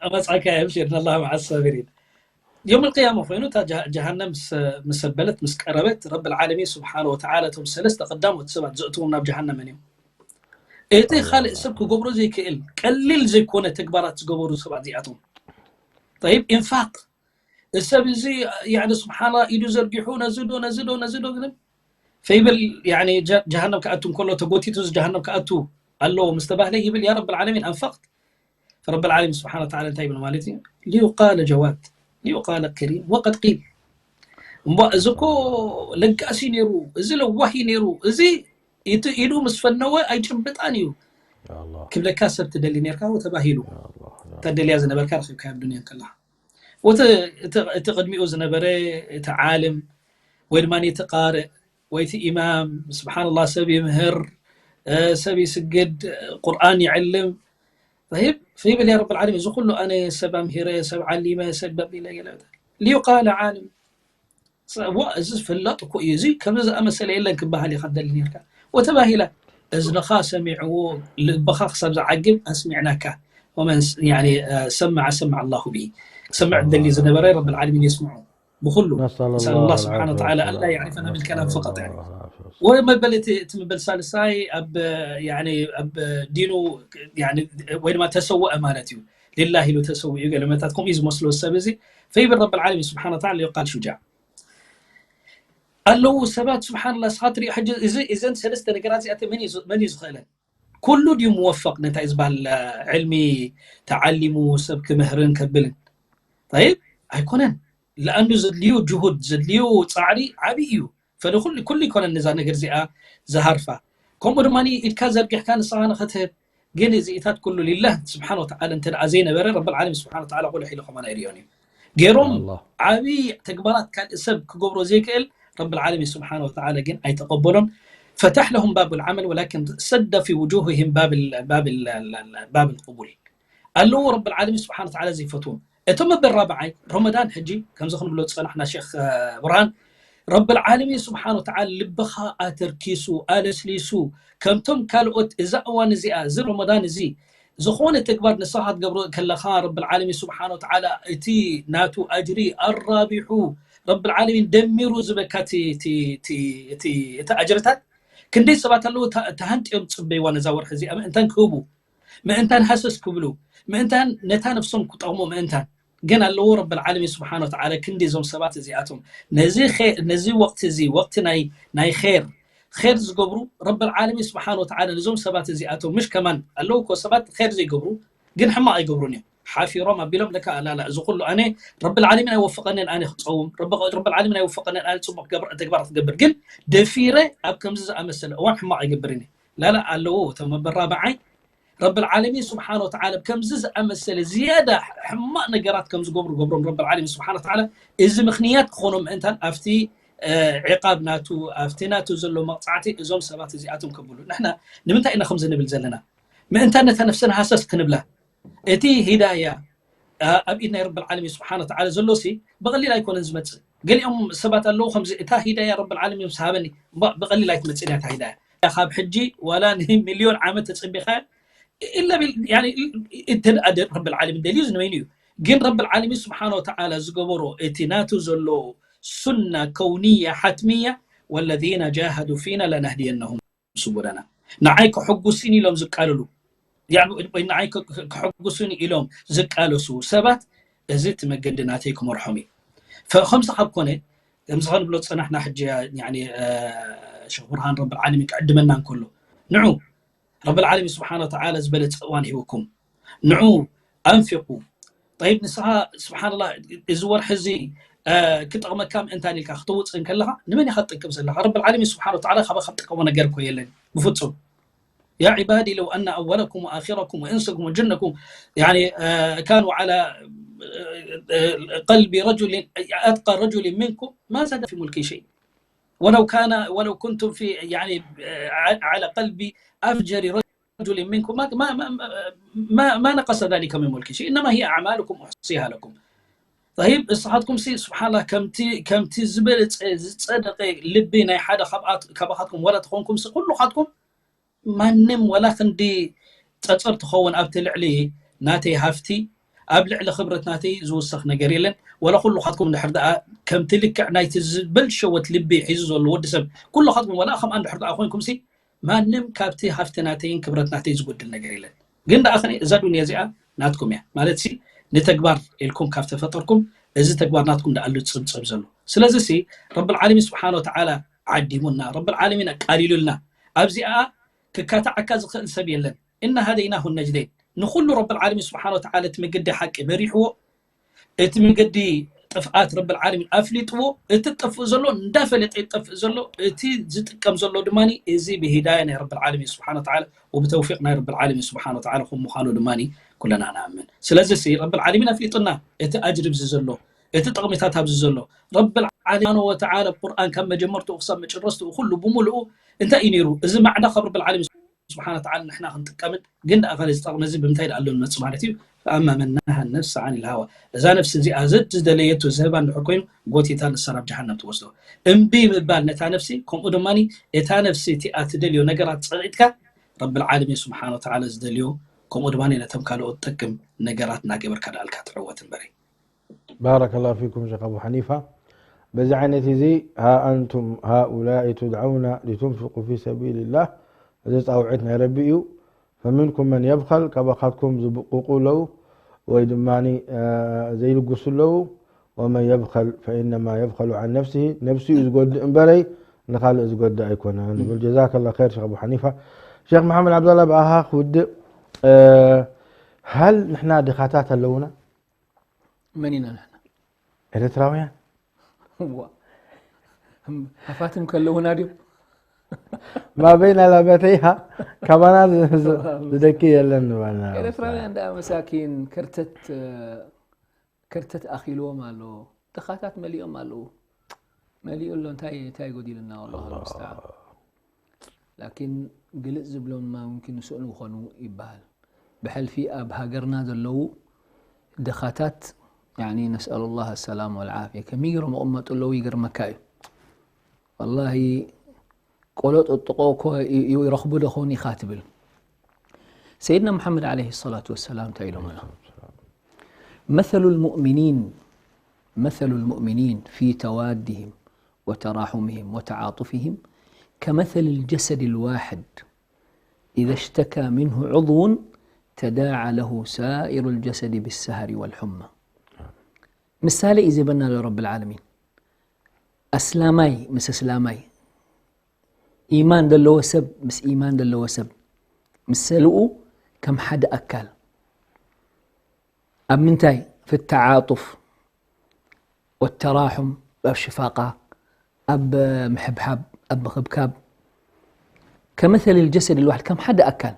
ክመፀካ እዩ ብሽር ነላ መዓ ሰብሪን ዮም ልቅያማ ኮይኑ እታ ጀሃ- ጀሃነም ምስ- ምስ ኣበለት ምስ ቀረበት ረብ ልዓለሚን ስብሓን ወተዓላ እቶም ሰለስተ ቀዳሞት ሰባት ዘእትዎም ናብ ጀሃነም መን እዮም እቲ ካልእ ሰብ ክገብሮ ዘይክእል ቀሊል ዘይኮነ ተግባራት ዝገበሩ ሰባት እዚኣቶም طيب ኢንፋቅ እሰብ እዚ ያዕኒ ስብሓና ኢዱ ዘርጊሑ ነዚ ዶ ነዚ ዶ ነዚ ዶ ግንም ፈይብል ያዕኒ ጀ- ጀሃነም ክኣቱ እንከሎ ተጎቲቱ እዚ ጀሃነም ክኣቱ ኣለዎ ምስ ተባህለ ይብል ያ ረብ ልዓለሚን ኣንፈቅት ረብ ልዓለሚን ስብሓን ወተዓላ እንታይ ይብል ማለት እዩ ሊዩቃለ ጀዋድ ሊዩቃለ ከሪም ወቀድ ቂል። እምቧ፣ እዚ እኮ ለጋሲ ነይሩ፣ እዚ ለዋሂ ነይሩ፣ እዚ ኢዱ ምስ ፈነወ ኣይጭብጣን እዩ ክብለካ ሰብ ትደሊ ነርካ። ተባሂሉ ተደልያ ዝነበርካ ረኪብካ ኣብ ዱንያ ከላ። እቲ ቅድሚኡ ዝነበረ እቲ ዓልም ወይ ድማ እቲ ቃርእ ወይ እቲ ኢማም፣ ስብሓንላህ፣ ሰብ ይምህር፣ ሰብ ይስግድ፣ ቁርኣን ይዕልም። ይብል፣ ያ ረብ ዓለሚን፣ እዚ ኩሉ ኣነ ሰብ ኣምሂረ፣ ሰብ ዓሊመ፣ ሰብ በቢለ ገለ ሊዩቃለ ዓልም። ዋ፣ እዚ ዝፍለጥ እኮ እዩ፣ እዚ ከምዚ ዝኣመሰለ የለን ክበሃል ኢኻ ትደሊ ነርካ። ወተባሂላ፣ እዝንኻ ሰሚዕዎ፣ ልብኻ ክሳብ ዝዓግብ ኣስሚዕናካ። ወመን ሰማዐ ሰማዐ ኣላሁ ብሂ። ክሰምዕ ትደሊ ዝነበረ ረብ ዓለሚን የስምዖ ብኩሉ። ነስኣል ኣላህ ስብሓነ ወተዓላ ኣላ የዕሪፈና ብልከላም ፈቀጥ። ወይ መበል እቲ መበል ሳልሳይ ኣብ ዲኑ ወይ ድማ ተሰወአ ማለት እዩ። ሊላህ ኢሉ ተሰዊኡ ገለመታት ከምኡ እዩ ዝመስሎ ሰብ እዚ። ፈይብል ረብ ዓለሚን ስብሓነ ወተዓላ ሊዩቃለ ሹጃዕ። ኣለዉ ሰባት ስብሓንላ፣ ስኻ ትሪኦ ሕጂ እዚ እዘን ሰለስተ ነገራት እዚኣተ መን እዩ ዝኽእለን? ኩሉ ድዩ ምወፈቅ ነታይ ዝበሃል ዕልሚ ተዓሊሙ ሰብ ክምህርን ከብልን? ይብ ኣይኮነን። ለኣንዱ ዘድልዩ ጅሁድ ዘድልዩ ፃዕሪ ዓብይ እዩ። ፈደ ኩሉ ኩሉ ይኮነን ነዛ ነገር እዚኣ ዝሃርፋ። ከምኡ ድማ ኢድካ ዘርጊሕካ ንስኻ ንኸትህብ ግን እዚኢታት ኩሉ ሊላህ ስብሓን ወተዓላ እንተ ደኣ ዘይነበረ ረብ ዓለሚን ስብሓን ወተዓላ ቁልሕ ኢሉ ከማና ይሪኦን እዩ። ገይሮም ዓብይ ተግባራት ካልእ ሰብ ክገብሮ ዘይክእል ረብ ዓለሚን ስብሓን ወተዓላ ግን ኣይተቐበሎን። ፈታሕ ለሁም ባብ ልዓመል ወላኪን ሰደ ፊ ውጁህህም ባብ ልቁቡል ኣለዎ። ረብ ዓለሚን ስብሓን ወተዓላ ዘይፈትዎም እቶም መበል ራብዓይ ረመዳን ሕጂ ከምዚ ክንብሎ ዝፀናሕና ሼክ ብርሃን ረብ ዓለሚን ስብሓን ወተዓላ ልብኻ ኣተርኪሱ ኣለስሊሱ ከምቶም ካልኦት እዛ እዋን እዚኣ እዚ ረመዳን እዚ ዝኾነ ተግባር ንስኻ ክትገብሮ ከለኻ ረብ ዓለሚን ስብሓን ወተዓላ እቲ ናቱ ኣጅሪ ኣራቢሑ ረብ ዓለሚን ደሚሩ ዝበካ እቲ ኣጅርታት ክንደይ ሰባት ኣለዉ ተሃንጥዮም ፅበይዋ ነዛ ወርሒ እዚኣ ምእንታን ክህቡ ምእንታን ሃሰስ ክብሉ ምእንታን ነታ ነፍሶም ክጠቕሙ ምእንታን ግን ኣለዎ ረብ ዓለሚን ስብሓን ወተዓላ ክንዲ እዞም ሰባት እዚኣቶም ነዚ ወቅቲ እዚ ወቅቲ ናይ ር ር ዝገብሩ ረብ ዓለሚን ስብሓን ወተዓላ ነዞም ሰባት እዚኣቶም ምሽ ከማን ኣለዉ እኮ ሰባት ር ዘይገብሩ ግን ሕማቕ ኣይገብሩን እዮም ሓፊሮም ኣቢሎም ለካ ኣላላ እዚ ኩሉ ኣነ ረብ ዓለሚን ኣይወፈቀንን ኣነ ክፀውም ረብ ዓለሚን ኣይወፈቀንን ኣነ ፅቡቅ ተግባራት ክገብር ግን ደፊረ ኣብ ከምዚ ዝኣመሰለ እዋን ሕማቕ ኣይገብርን ላላ ኣለዎ እቶም መበል ራብዓይ ረብ ዓለሚን ስብሓን ወተዓላ ከምዚ ዝኣመሰለ ዝያዳ ሕማቕ ነገራት ከም ዝገብሩ ገብሮም ረብ ዓለሚን ስብሓን ወተዓላ እዚ ምኽንያት ክኾኖም ምእንታን ኣብቲ ዕቃብ ናቱ ኣብቲ ናቱ ዘሎ መቕፃዕቲ እዞም ሰባት እዚኣቶም ከብሉ ንሕና ንምንታይ ኢና ከምዚ ንብል ዘለና ምእንታን ነታ ነፍስና ሃሰስ ክንብላ እቲ ሂዳያ ኣብ ኢድ ናይ ረብ ዓለሚን ስብሓን ወተዓላ ዘሎ ሲ ብቐሊል ኣይኮነን ዝመፅእ ገሊኦም ሰባት ኣለዉ ከምዚ እታ ሂዳያ ረብ ዓለሚን ምስ ሃበኒ ብቐሊል ኣይትመፅእን እያ እታ ሂዳያ ካብ ሕጂ ዋላ ንሚልዮን ዓመት ተፀቢኻ ኢላ ቢል ያኒ እንተ ረብል ዓለሚን ደልዩ ዝንበይኑ እዩ ግን ረብል ዓለሚን ስብሓን ወተዓላ ዝገበሮ እቲ ናቱ ዘሎ ሱና ከውንያ ሓትምያ ወለዚነ ጃሃዱ ፊና ለናህድየነሁም ሱቡለና ንዓይ ከሐጉስኒ ኢሎም ዝቃለሉ ንዓይ ከሐጉስኒ ኢሎም ዝቃለሱ ሰባት እዚ እቲ መገዲ ናተይ ክመርሖም እዩ ከምዚ ካብ ኮነ ከምዚ ከንብሎ ዝፀናሕና ሕጂ ሸክ ብርሃን ረብል ዓለሚን ክዕድመና እንከሎ ንዑ ረብል ዓለሚን ስብሓን ወተዓላ ዝበለፀ እዋን ሂብኩም ንዑ ኣንፊቁ ጠይብ ንስኻ ስብሓንላ እዚ ወርሒ እዚ ክጠቕመካ ምእንታን ኢልካ ክትውፅእ እንከለኻ ንመን ኢኻ ትጠቅም ዘለካ ረብል ዓለሚን ስብሓን ወተዓላ ካባኻ ዝጠቀሞ ነገር እኮ የለን ብፍፁም يا عبادي لو أن أولكم وآخركم وإنسكم وجنكم يعني كانوا على قلب رجل أتقى رجل منكم ما زاد في ملكي شيء ولو كان ولو كنتم في يعني على قلب أفجر رجل منكم ما ما ما ما, ما نقص ذلك من ملكي شيء إنما هي أعمالكم أحصيها لكم طيب ንስኻትኩም ሲ ስብሓላ ከምቲ ከምቲ ዝበለፀ ዝፀደቀ ልቢ ናይ ሓደ ካባኻትኩም ዋላ ተኾንኩም ሲ ኩሉኻትኩም ማንም ዋላ ክንዲ ፀፀር ትኸውን ኣብቲ ልዕሊ ናተይ ሃፍቲ ኣብ ልዕሊ ክብረት ናተይ ዝውሰኽ ነገር የለን ዋላ ኩሉኻትኩም ድሕር ደኣ ከምቲ ልክዕ ናይቲ ዝበል ሸወት ልቢ ሒዙ ዘሎ ወዲ ሰብ ኩሉኻትኩም ዋላ ከምኣ ድሕር ደኣ ኮይንኩም ሲ ማንም ካብቲ ሃፍቲ ናተይን ክብረት ናተይ ዝጎድል ነገር የለን ግን ደኣ ከ እዛ ዱንያ እዚኣ ናትኩም እያ ማለት ሲ ንተግባር ኢልኩም ካብ ተፈጠርኩም እዚ ተግባር ናትኩም ደኣሉ ፅብፅብ ዘሎ ስለዚ ሲ ረብል ዓለሚን ስብሓን ወተዓላ ዓዲሙና ረብል ዓለሚን ኣቃሊሉልና ኣብዚኣ ክካታዓካ ዝኽእል ሰብ የለን እና ሃደይናሁ ነጅደይን ንኩሉ ረብል ዓለሚን ስብሓን ወተዓላ እቲ መገዲ ሓቂ መሪሕዎ እቲ መገዲ ጥፍኣት ረብል ዓለሚን ኣፍሊጥዎ፣ እቲ ዝጠፍእ ዘሎ እንዳፈለጠ ይጠፍእ ዘሎ፣ እቲ ዝጥቀም ዘሎ ድማ እዚ ብሂዳያ ናይ ረብል ዓለሚን ስብሓነ ወተዓላ ወብተውፊቕ ናይ ረብል ዓለሚን ስብሓነ ወተዓላ ከም ምዃኑ ድማ ኩለና ንኣምን። ስለዚ ሲ ረብል ዓለሚን ኣፍሊጡና፣ እቲ ኣጅሪ ኣብዚ ዘሎ፣ እቲ ጥቕሚታት ኣብዚ ዘሎ፣ ረብል ዓለሚን ወተዓላ ቁርኣን ካብ መጀመርትኡ ክሳብ መጨረስትኡ ኩሉ ብምሉኡ እንታይ እዩ ነይሩ? እዚ ማዕዳ ካብ ረብል ዓለሚን ስብሓነ ወተዓላ ንሕና ክንጥቀምን ግን ደኣ ካልእ ዝጠቕመ እዚ ብምንታይ ደኣ ኣሎ ንመጽእ ማለት እዩ። فأما من نهى النفس عن الهوى፣ እዛ ነፍሲ እዚኣ ዘድደለየቱ ዝህባ እንድሕር ኮይኑ ጎቲታ ንሳ ናብ ጀሃነም ትወስዶ። እምቢ ምባል ነታ ነፍሲ፣ ከምኡ ድማ እታ ነፍሲ እቲኣ ትደልዮ ነገራት ጸቒጥካ ረብል ዓለሚን ስብሓነ ወተዓላ ዝደልዮ፣ ከምኡ ድማ ነቶም ካልኦት ጠቅም ነገራት እናገበርካ ደኣልካ ትዕወት እምበረይ። ባረከላሁ ፊኩም ሸኽ ኣቡ ሓኒፋ። በዚ ዓይነት እዚ ها أنتم هؤلاء تدعون لتنفقوا في سبيل الله፣ እዚ ፃውዒት ናይ ረቢ እዩ። فمنكم من يبخل፣ ካባኻትኩም ዝብቁቁ ኣለዉ ወይ ድማ ዘይልግሱ ኣለዉ። ومن يبخل فإنما يبخل عن نفسه، ነብሱ እዩ ዝጎድእ እምበረይ ንኻልእ ዝጎድእ ኣይኮነን ይብል። ጀዛከላ ኸይር ሸኽ ኣቡ ሓኒፋ። ሸኽ መሓመድ ዓብዳላ ብኣኻ ክውድእ፣ هل ንሕና ድኻታት ኣለውና? መን ኢና ንሕና? ኤርትራውያን ሃፋትም ከለውና ድዮም? ما بين لابتيها ካባና ዝደኪ የለን ንባልና። ኤርትራውያን ደኣ መሳኪን ከርተት ከርተት ኣኺልዎም ኣሎ። ድኻታት መሊኦም ኣለዉ። መሊኡ ኣሎ። እንታይ እንታይ ጎዲሉና? والله المستعان። ላኪን ግልጽ ዝብሎም ድማ ሙምኪን ንስኡን ክኾኑ ይበሃል። ብሕልፊ ኣብ ሃገርና ዘለዉ ድኻታት يعني نسأل الله السلام والعافية ከመይ ገይሮም ይቕመጡ ኣለዉ ይገርመካ እዩ። والله ቆሎ ጥጥቆ እኮ ይረኽቡ ዶ ኾን ኢኻ ትብል። ሰይድና ሙሓመድ ዓለይሂ ሰላቱ ወሰላም እንታይ ኢሎምና? مثل المؤمنين مثل المؤمنين في توادهم وتراحمهم وتعاطفهم كمثل الجسد الواحد إذا اشتكى منه عضو تداعى له سائر الجسد بالسهر والحمى. ምሳሌ እዩ ዝህበና ዘሎ ረብል ዓለሚን። ኣስላማይ ምስ ኣስላማይ፣ ኢማን ዘለዎ ሰብ ምስ ኢማን ዘለዎ ሰብ፣ ምሰልኡ ከም ሓደ ኣካል። ኣብ ምንታይ? في التعاطف والتراحم، ኣብ ሽፋቓ፣ ኣብ ምሕብሓብ፣ ኣብ ምኽብካብ። كمثل الجسد الواحد، ከም ሓደ ኣካል።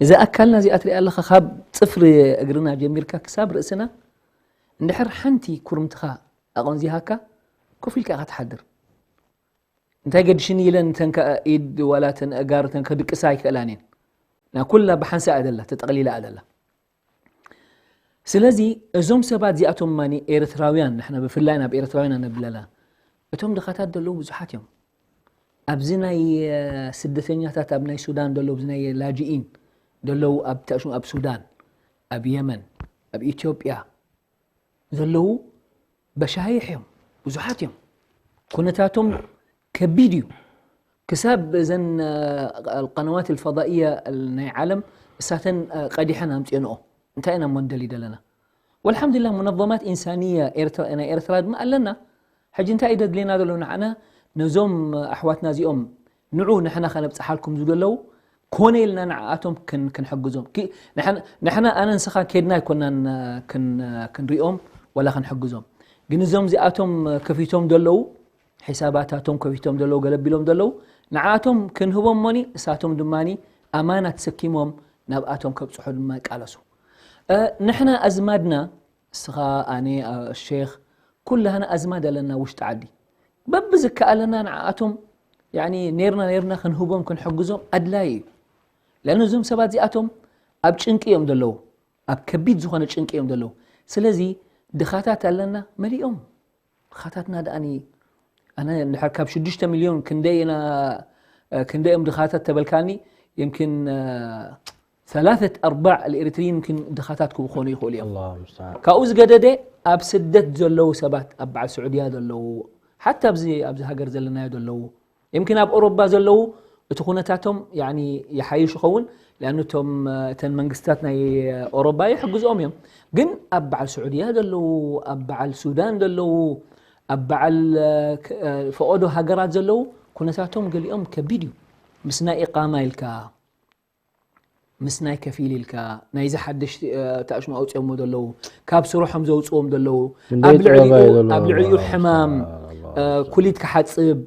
እዛ ኣካልና እዚኣ ትሪኣ ኣለኻ፣ ካብ ፅፍሪ እግርና ጀሚርካ ክሳብ ርእስና፣ እንድሕር ሓንቲ ኩርምትኻ ኣቐንዚሃካ ኮፍ ኢልካ ኢኻ ትሓድር። እንታይ ገድሽኒ ኢለን እተን ከ ኢድ ዋላ እተን ኣእጋር እተን ከድቅሳ ኣይክእላን እየን። ና ኩላ ብሓንሳእ እያ ዘላ፣ ተጠቕሊላ እያ ዘላ። ስለዚ እዞም ሰባት እዚኣቶም ማኒ ኤርትራውያን፣ ንሕና ብፍላይ ናብ ኤርትራውያን ነብለላ፣ እቶም ድኻታት ዘለዉ ብዙሓት እዮም። ኣብዚ ናይ ስደተኛታት ኣብ ናይ ሱዳን ዘለዉ፣ ኣብዚ ናይ ላጅኢን ዘለዉ፣ ኣብ ተእሹ ኣብ ሱዳን፣ ኣብ የመን፣ ኣብ ኢትዮጵያ ዘለዉ በሻይሕ እዮም፣ ብዙሓት እዮም። ኩነታቶም ከቢድ እዩ። ክሳብ እዘን ቀነዋት الفضائية ናይ ዓለም እሳተን ቀዲሐን ኣምፅኦንኦ እንታይ ኢና እሞ ንደሊ ዘለና? والحمد لله منظمات إنسانية ኤርትራ ናይ ኤርትራ ድማ ኣለና። ሕጂ እንታይ እዩ ደድልየና ዘሎ ንዓና? ነዞም ኣሕዋትና እዚኦም ንዑ ንሕና ከነብፅሓልኩም ዝብሉ ኣለዉ። ኮነ ኢልና ንዓኣቶም ክን- ክንሕግዞም ኪ- ንሕና- ንሕና ኣነ ንስኻ ኬድና ኣይኮናን ክን- ክንሪኦም ወላ ክንሕግዞም። ግን እዞም እዚኣቶም ከፊቶም ዘለዉ ሒሳባታቶም ከፊቶም ዘለዉ ገለቢሎም ዘለዉ ንዓኣቶም ክንህቦም እሞኒ እሳቶም ድማ ኣማና ተሰኪሞም ናብኣቶም ከብፅሑ ድማ ይቃለሱ። ንሕና ኣዝማድና እስኻ ኣነ ሼኽ ኩላህና ኣዝማድ ኣለና ውሽጢ ዓዲ በብዝከኣለና ንዓኣቶም يعني ኔርና ኔርና ክንህቦም ክንሕግዞም ኣድላይ እዩ። لأن እዞም ሰባት እዚኣቶም ኣብ ጭንቂ እዮም ዘለዉ፣ ኣብ ከቢድ ዝኾነ ጭንቂ እዮም ዘለዉ። ስለዚ ድኻታት ኣለና መሊኦም ድኻታትና ደኣኒ ኣነ እንድሕር ካብ ሽዱሽተ ሚልዮን ክንደይ ኢና ክንደይ እዮም ድኻታት ተበልካኒ يمكن ثلاثة أرباع الإريتريين يمكن ድኻታት ክኾኑ ይኽእሉ እዮም። الله المستعان ካብኡ ዝገደደ ኣብ ስደት ዘለዉ ሰባት ኣብ በዓል ስዑድያ ዘለዉ ሓታ ኣብዚ ኣብዚ ሃገር ዘለናዮ ዘለዉ يمكن ኣብ ኦሮባ ዘለዉ እቲ ኩነታቶም يعني ይሓይሽ ይኸውን لأن እቶም እተን መንግስታት ናይ ኦሮባ ይሕግዝኦም እዮም ግን ኣብ በዓል ስዑድያ ዘለዉ ኣብ በዓል ሱዳን ዘለዉ ኣብ በዓል ፈቐዶ ሃገራት ዘለዉ ኩነታቶም ገሊኦም ከቢድ እዩ ምስ ናይ ኢቃማ ኢልካ ምስናይ ከፊል ኢልካ ናይዚ ሓደሽቲ ታእሽሙ ኣውፅኦሞ ዘለዉ ካብ ስርሖም ዘውፅዎም ዘለዉ ክንደይ ኣብ ልዕሊኡ ጥበባይ ዘለዉ ኣብ ልዕሊኡ ኣለዉ። ሕማም ስብሓንላህ። ኩሊት ክሓፅብ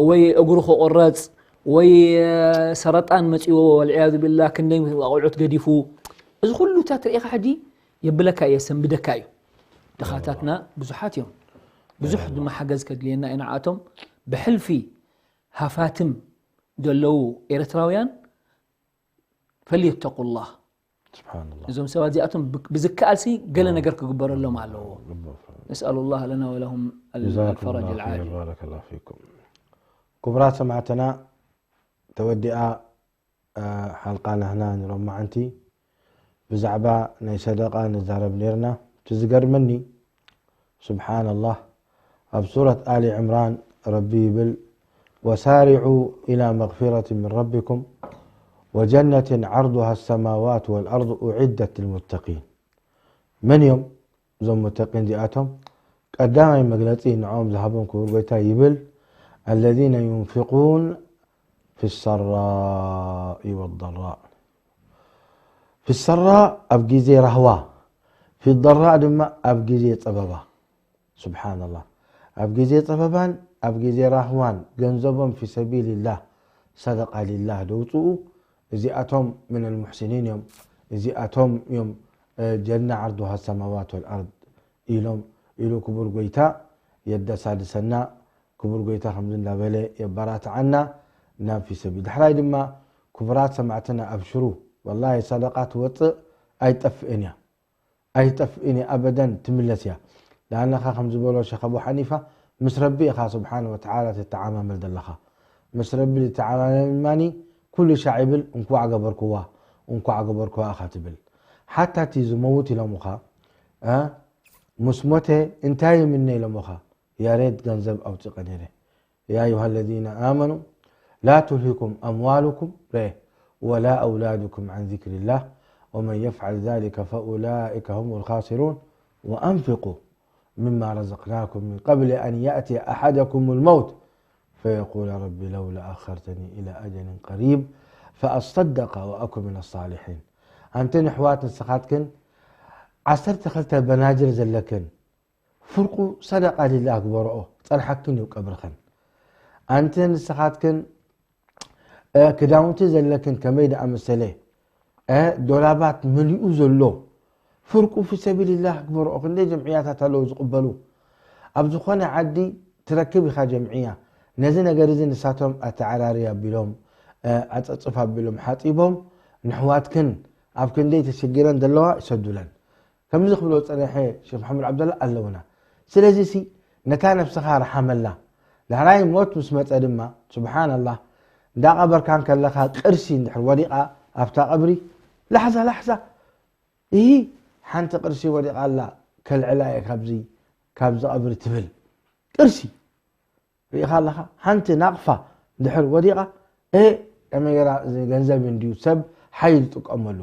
ወይ እግሩ ክቑረፅ ወይ ሰረጣን መፂዎ ወልዕያዙ ቢላ ክንደይ ኣቑዑት ገዲፉ እዚ ኩሉታት ርኢኻ ሕጂ የብለካ እየ ሰንብደካ እዩ። ድኻታትና ብዙሓት እዮም። ብዙሕ ድማ ሓገዝ ከድልየና እዩ ንዓቶም ብሕልፊ ሃፋትም ዘለዉ ኤርትራውያን ፈልየተቁላህ ስብሓንላህ። እዞም ሰባት እዚኣቶም ብ- ብዝከኣልሲ ገለ ነገር ክግበረሎም ኣለዎ። ግበር። ነስኣሉ ላህ ለና ወለሁም ጀዛኩም ኣልፈረጅ ላሁ ኸይር ልዓጅል። ባረከላሁ ፊኩም። ክቡራት ሰማዕትና ተወዲኣ ሓልቃ ናህና ንሎማዓንቲ ብዛዕባ ናይ ሰደቃ ንዛረብ ነርና። እቲ ዝገርመኒ ስብሓንላህ ኣብ ሱረት ኣሊ ዕምራን ረቢ ይብል وسارعوا إلى مغفرة من ربكم وجنة عرضها السماوات والأرض أعدت للمتقين መን እዮም እዞም ሙተቂን እዚኣቶም ቀዳማይ መግለፂ ንዕኦም ዝሃቦም ክቡር ጎይታ ይብል الذين ينفقون في السراء والضراء في السراء ኣብ ግዜ ራህዋ في الضراء ድማ ኣብ ግዜ ፀበባ ስብሓንላህ ኣብ ግዜ ፀበባን ኣብ ግዜ ራህዋን ገንዘቦም في سبيل الله صدقة لله ደውፅኡ እዚኣቶም من المحسنين እዮም እዚኣቶም እዮም ጀና عرضها السماوات والأرض ኢሎም ኢሉ ክቡር ጎይታ የደሳድሰና ክቡር ጎይታ ከምዚ እንዳበለ የበራትዓና ናብ في سبيل ዳሕራይ ድማ ክቡራት ሰማዕትና ኣብሽሩ ወላሂ ሰደቃ ትወፅእ ኣይጠፍእን እያ ኣይጠፍእን እያ ኣበደን ትምለስ እያ ዳነኻ ከም ዝበሎ ሸኽ ኣቡ ሓኒፋ ምስ ረቢ ኢኻ ስብሓን ወተዓላ ትተዓማመል ዘለኻ ምስ ረቢ ልተዓማመል ማኒ ኩሉ ሻዕ ይብል እንኳዕ ገበርክዋ እንኳዕ ገበርክዋ ኢኻ ትብል ሓታ እቲ ዝመውት ኢሎምኻ እ ምስ ሞተ እንታይ ይምነ ኢሎምኻ ያሬድ ገንዘብ ኣውፂቀ ነይረ يا أيها الذين آمنوا لا تلهكم أموالكم ب ولا أولادكم عن ذكر الله ومن يفعل ذلك فأولئك هم الخاسرون وأنفقوا مما رزقناكم من قبل أن يأتي أحدكم الموت فيقول رب لولا أخرتني إلى أجل قريب فأصدق وأكن من الصالحين أنت نحوات نسخاتكن عسرت خلت بناجر زلكن ፍርቁ ሰደቃ ሊላህ ግበርኦ ጸንሓክን እዩ ቀብርኽን ኣንተ ንስኻትክን ክዳውንቲ ዘለክን ከመይ ደኣ መሰለ ዶላባት መሊኡ ዘሎ ፍርቁ ፊ ሰቢልላህ ግበርኦ ክንደይ ጀምዕያታት ኣለዉ ዝቕበሉ ኣብ ዝኾነ ዓዲ ትረክብ ኢኻ ጀምዕያ ነዚ ነገር እዚ ንሳቶም ኣተዓራሪ ኣቢሎም ኣፀፅፍ ኣቢሎም ሓፂቦም ንሕዋትክን ኣብ ክንደይ ተሸጊረን ዘለዋ ይሰዱለን ከምዚ ክብሎ ዝፀንሐ ሸክ መሓመድ ዓብደላ ኣለውና ስለዚ ሲ ነታ ነብስኻ ርሓመላ ዳሕራይ ሞት ምስ መፀ ድማ ስብሓን ኣላህ እንዳቐበርካን ከለኻ ቅርሲ እንድሕር ወዲቓ ኣብታ ቀብሪ ላሕዛ ላሕዛ ይሂ ሓንቲ ቅርሲ ወዲቓ ኣላ ከልዕላ እየ ካብዚ ካብዚ ቀብሪ ትብል ቅርሲ ርኢኻ ኣለኻ ሓንቲ ናቕፋ ድሕር ወዲቓ እ ከመይ ገራ እዚ ገንዘብ እንድዩ ሰብ ሓይል ዝጥቀመሉ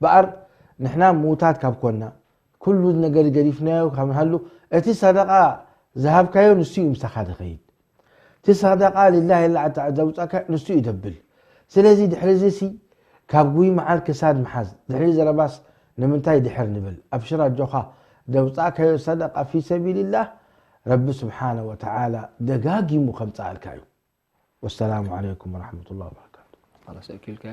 በኣር ንሕና ምውታት ካብ ኮና ኩሉ ነገር ገዲፍናዮ ካብ ንሃሉ እቲ ሰደቃ ዝሃብካዮ ንሱ እዩ ምሳኻ ዝኸይድ እቲ ሰደቃ ሊላህ ኢላ ዘውፃካ ንሱ እዩ ደብል ስለዚ ድሕሪ እዚ ሲ ካብ ጉይ መዓል ክሳድ ምሓዝ ድሕሪ ዘረባስ ንምንታይ ድሕር ንብል ኣብሽር ኣጆኻ ደውፃእካዮ ሰደቃ ፊ ሰቢልላህ ረቢ ስብሓነ ወተዓላ ደጋጊሙ ከምፀኣልካ እዩ ወሰላሙ ዓለይኩም ወረሕመቱላህ ወበረካቱ خلاص أكلك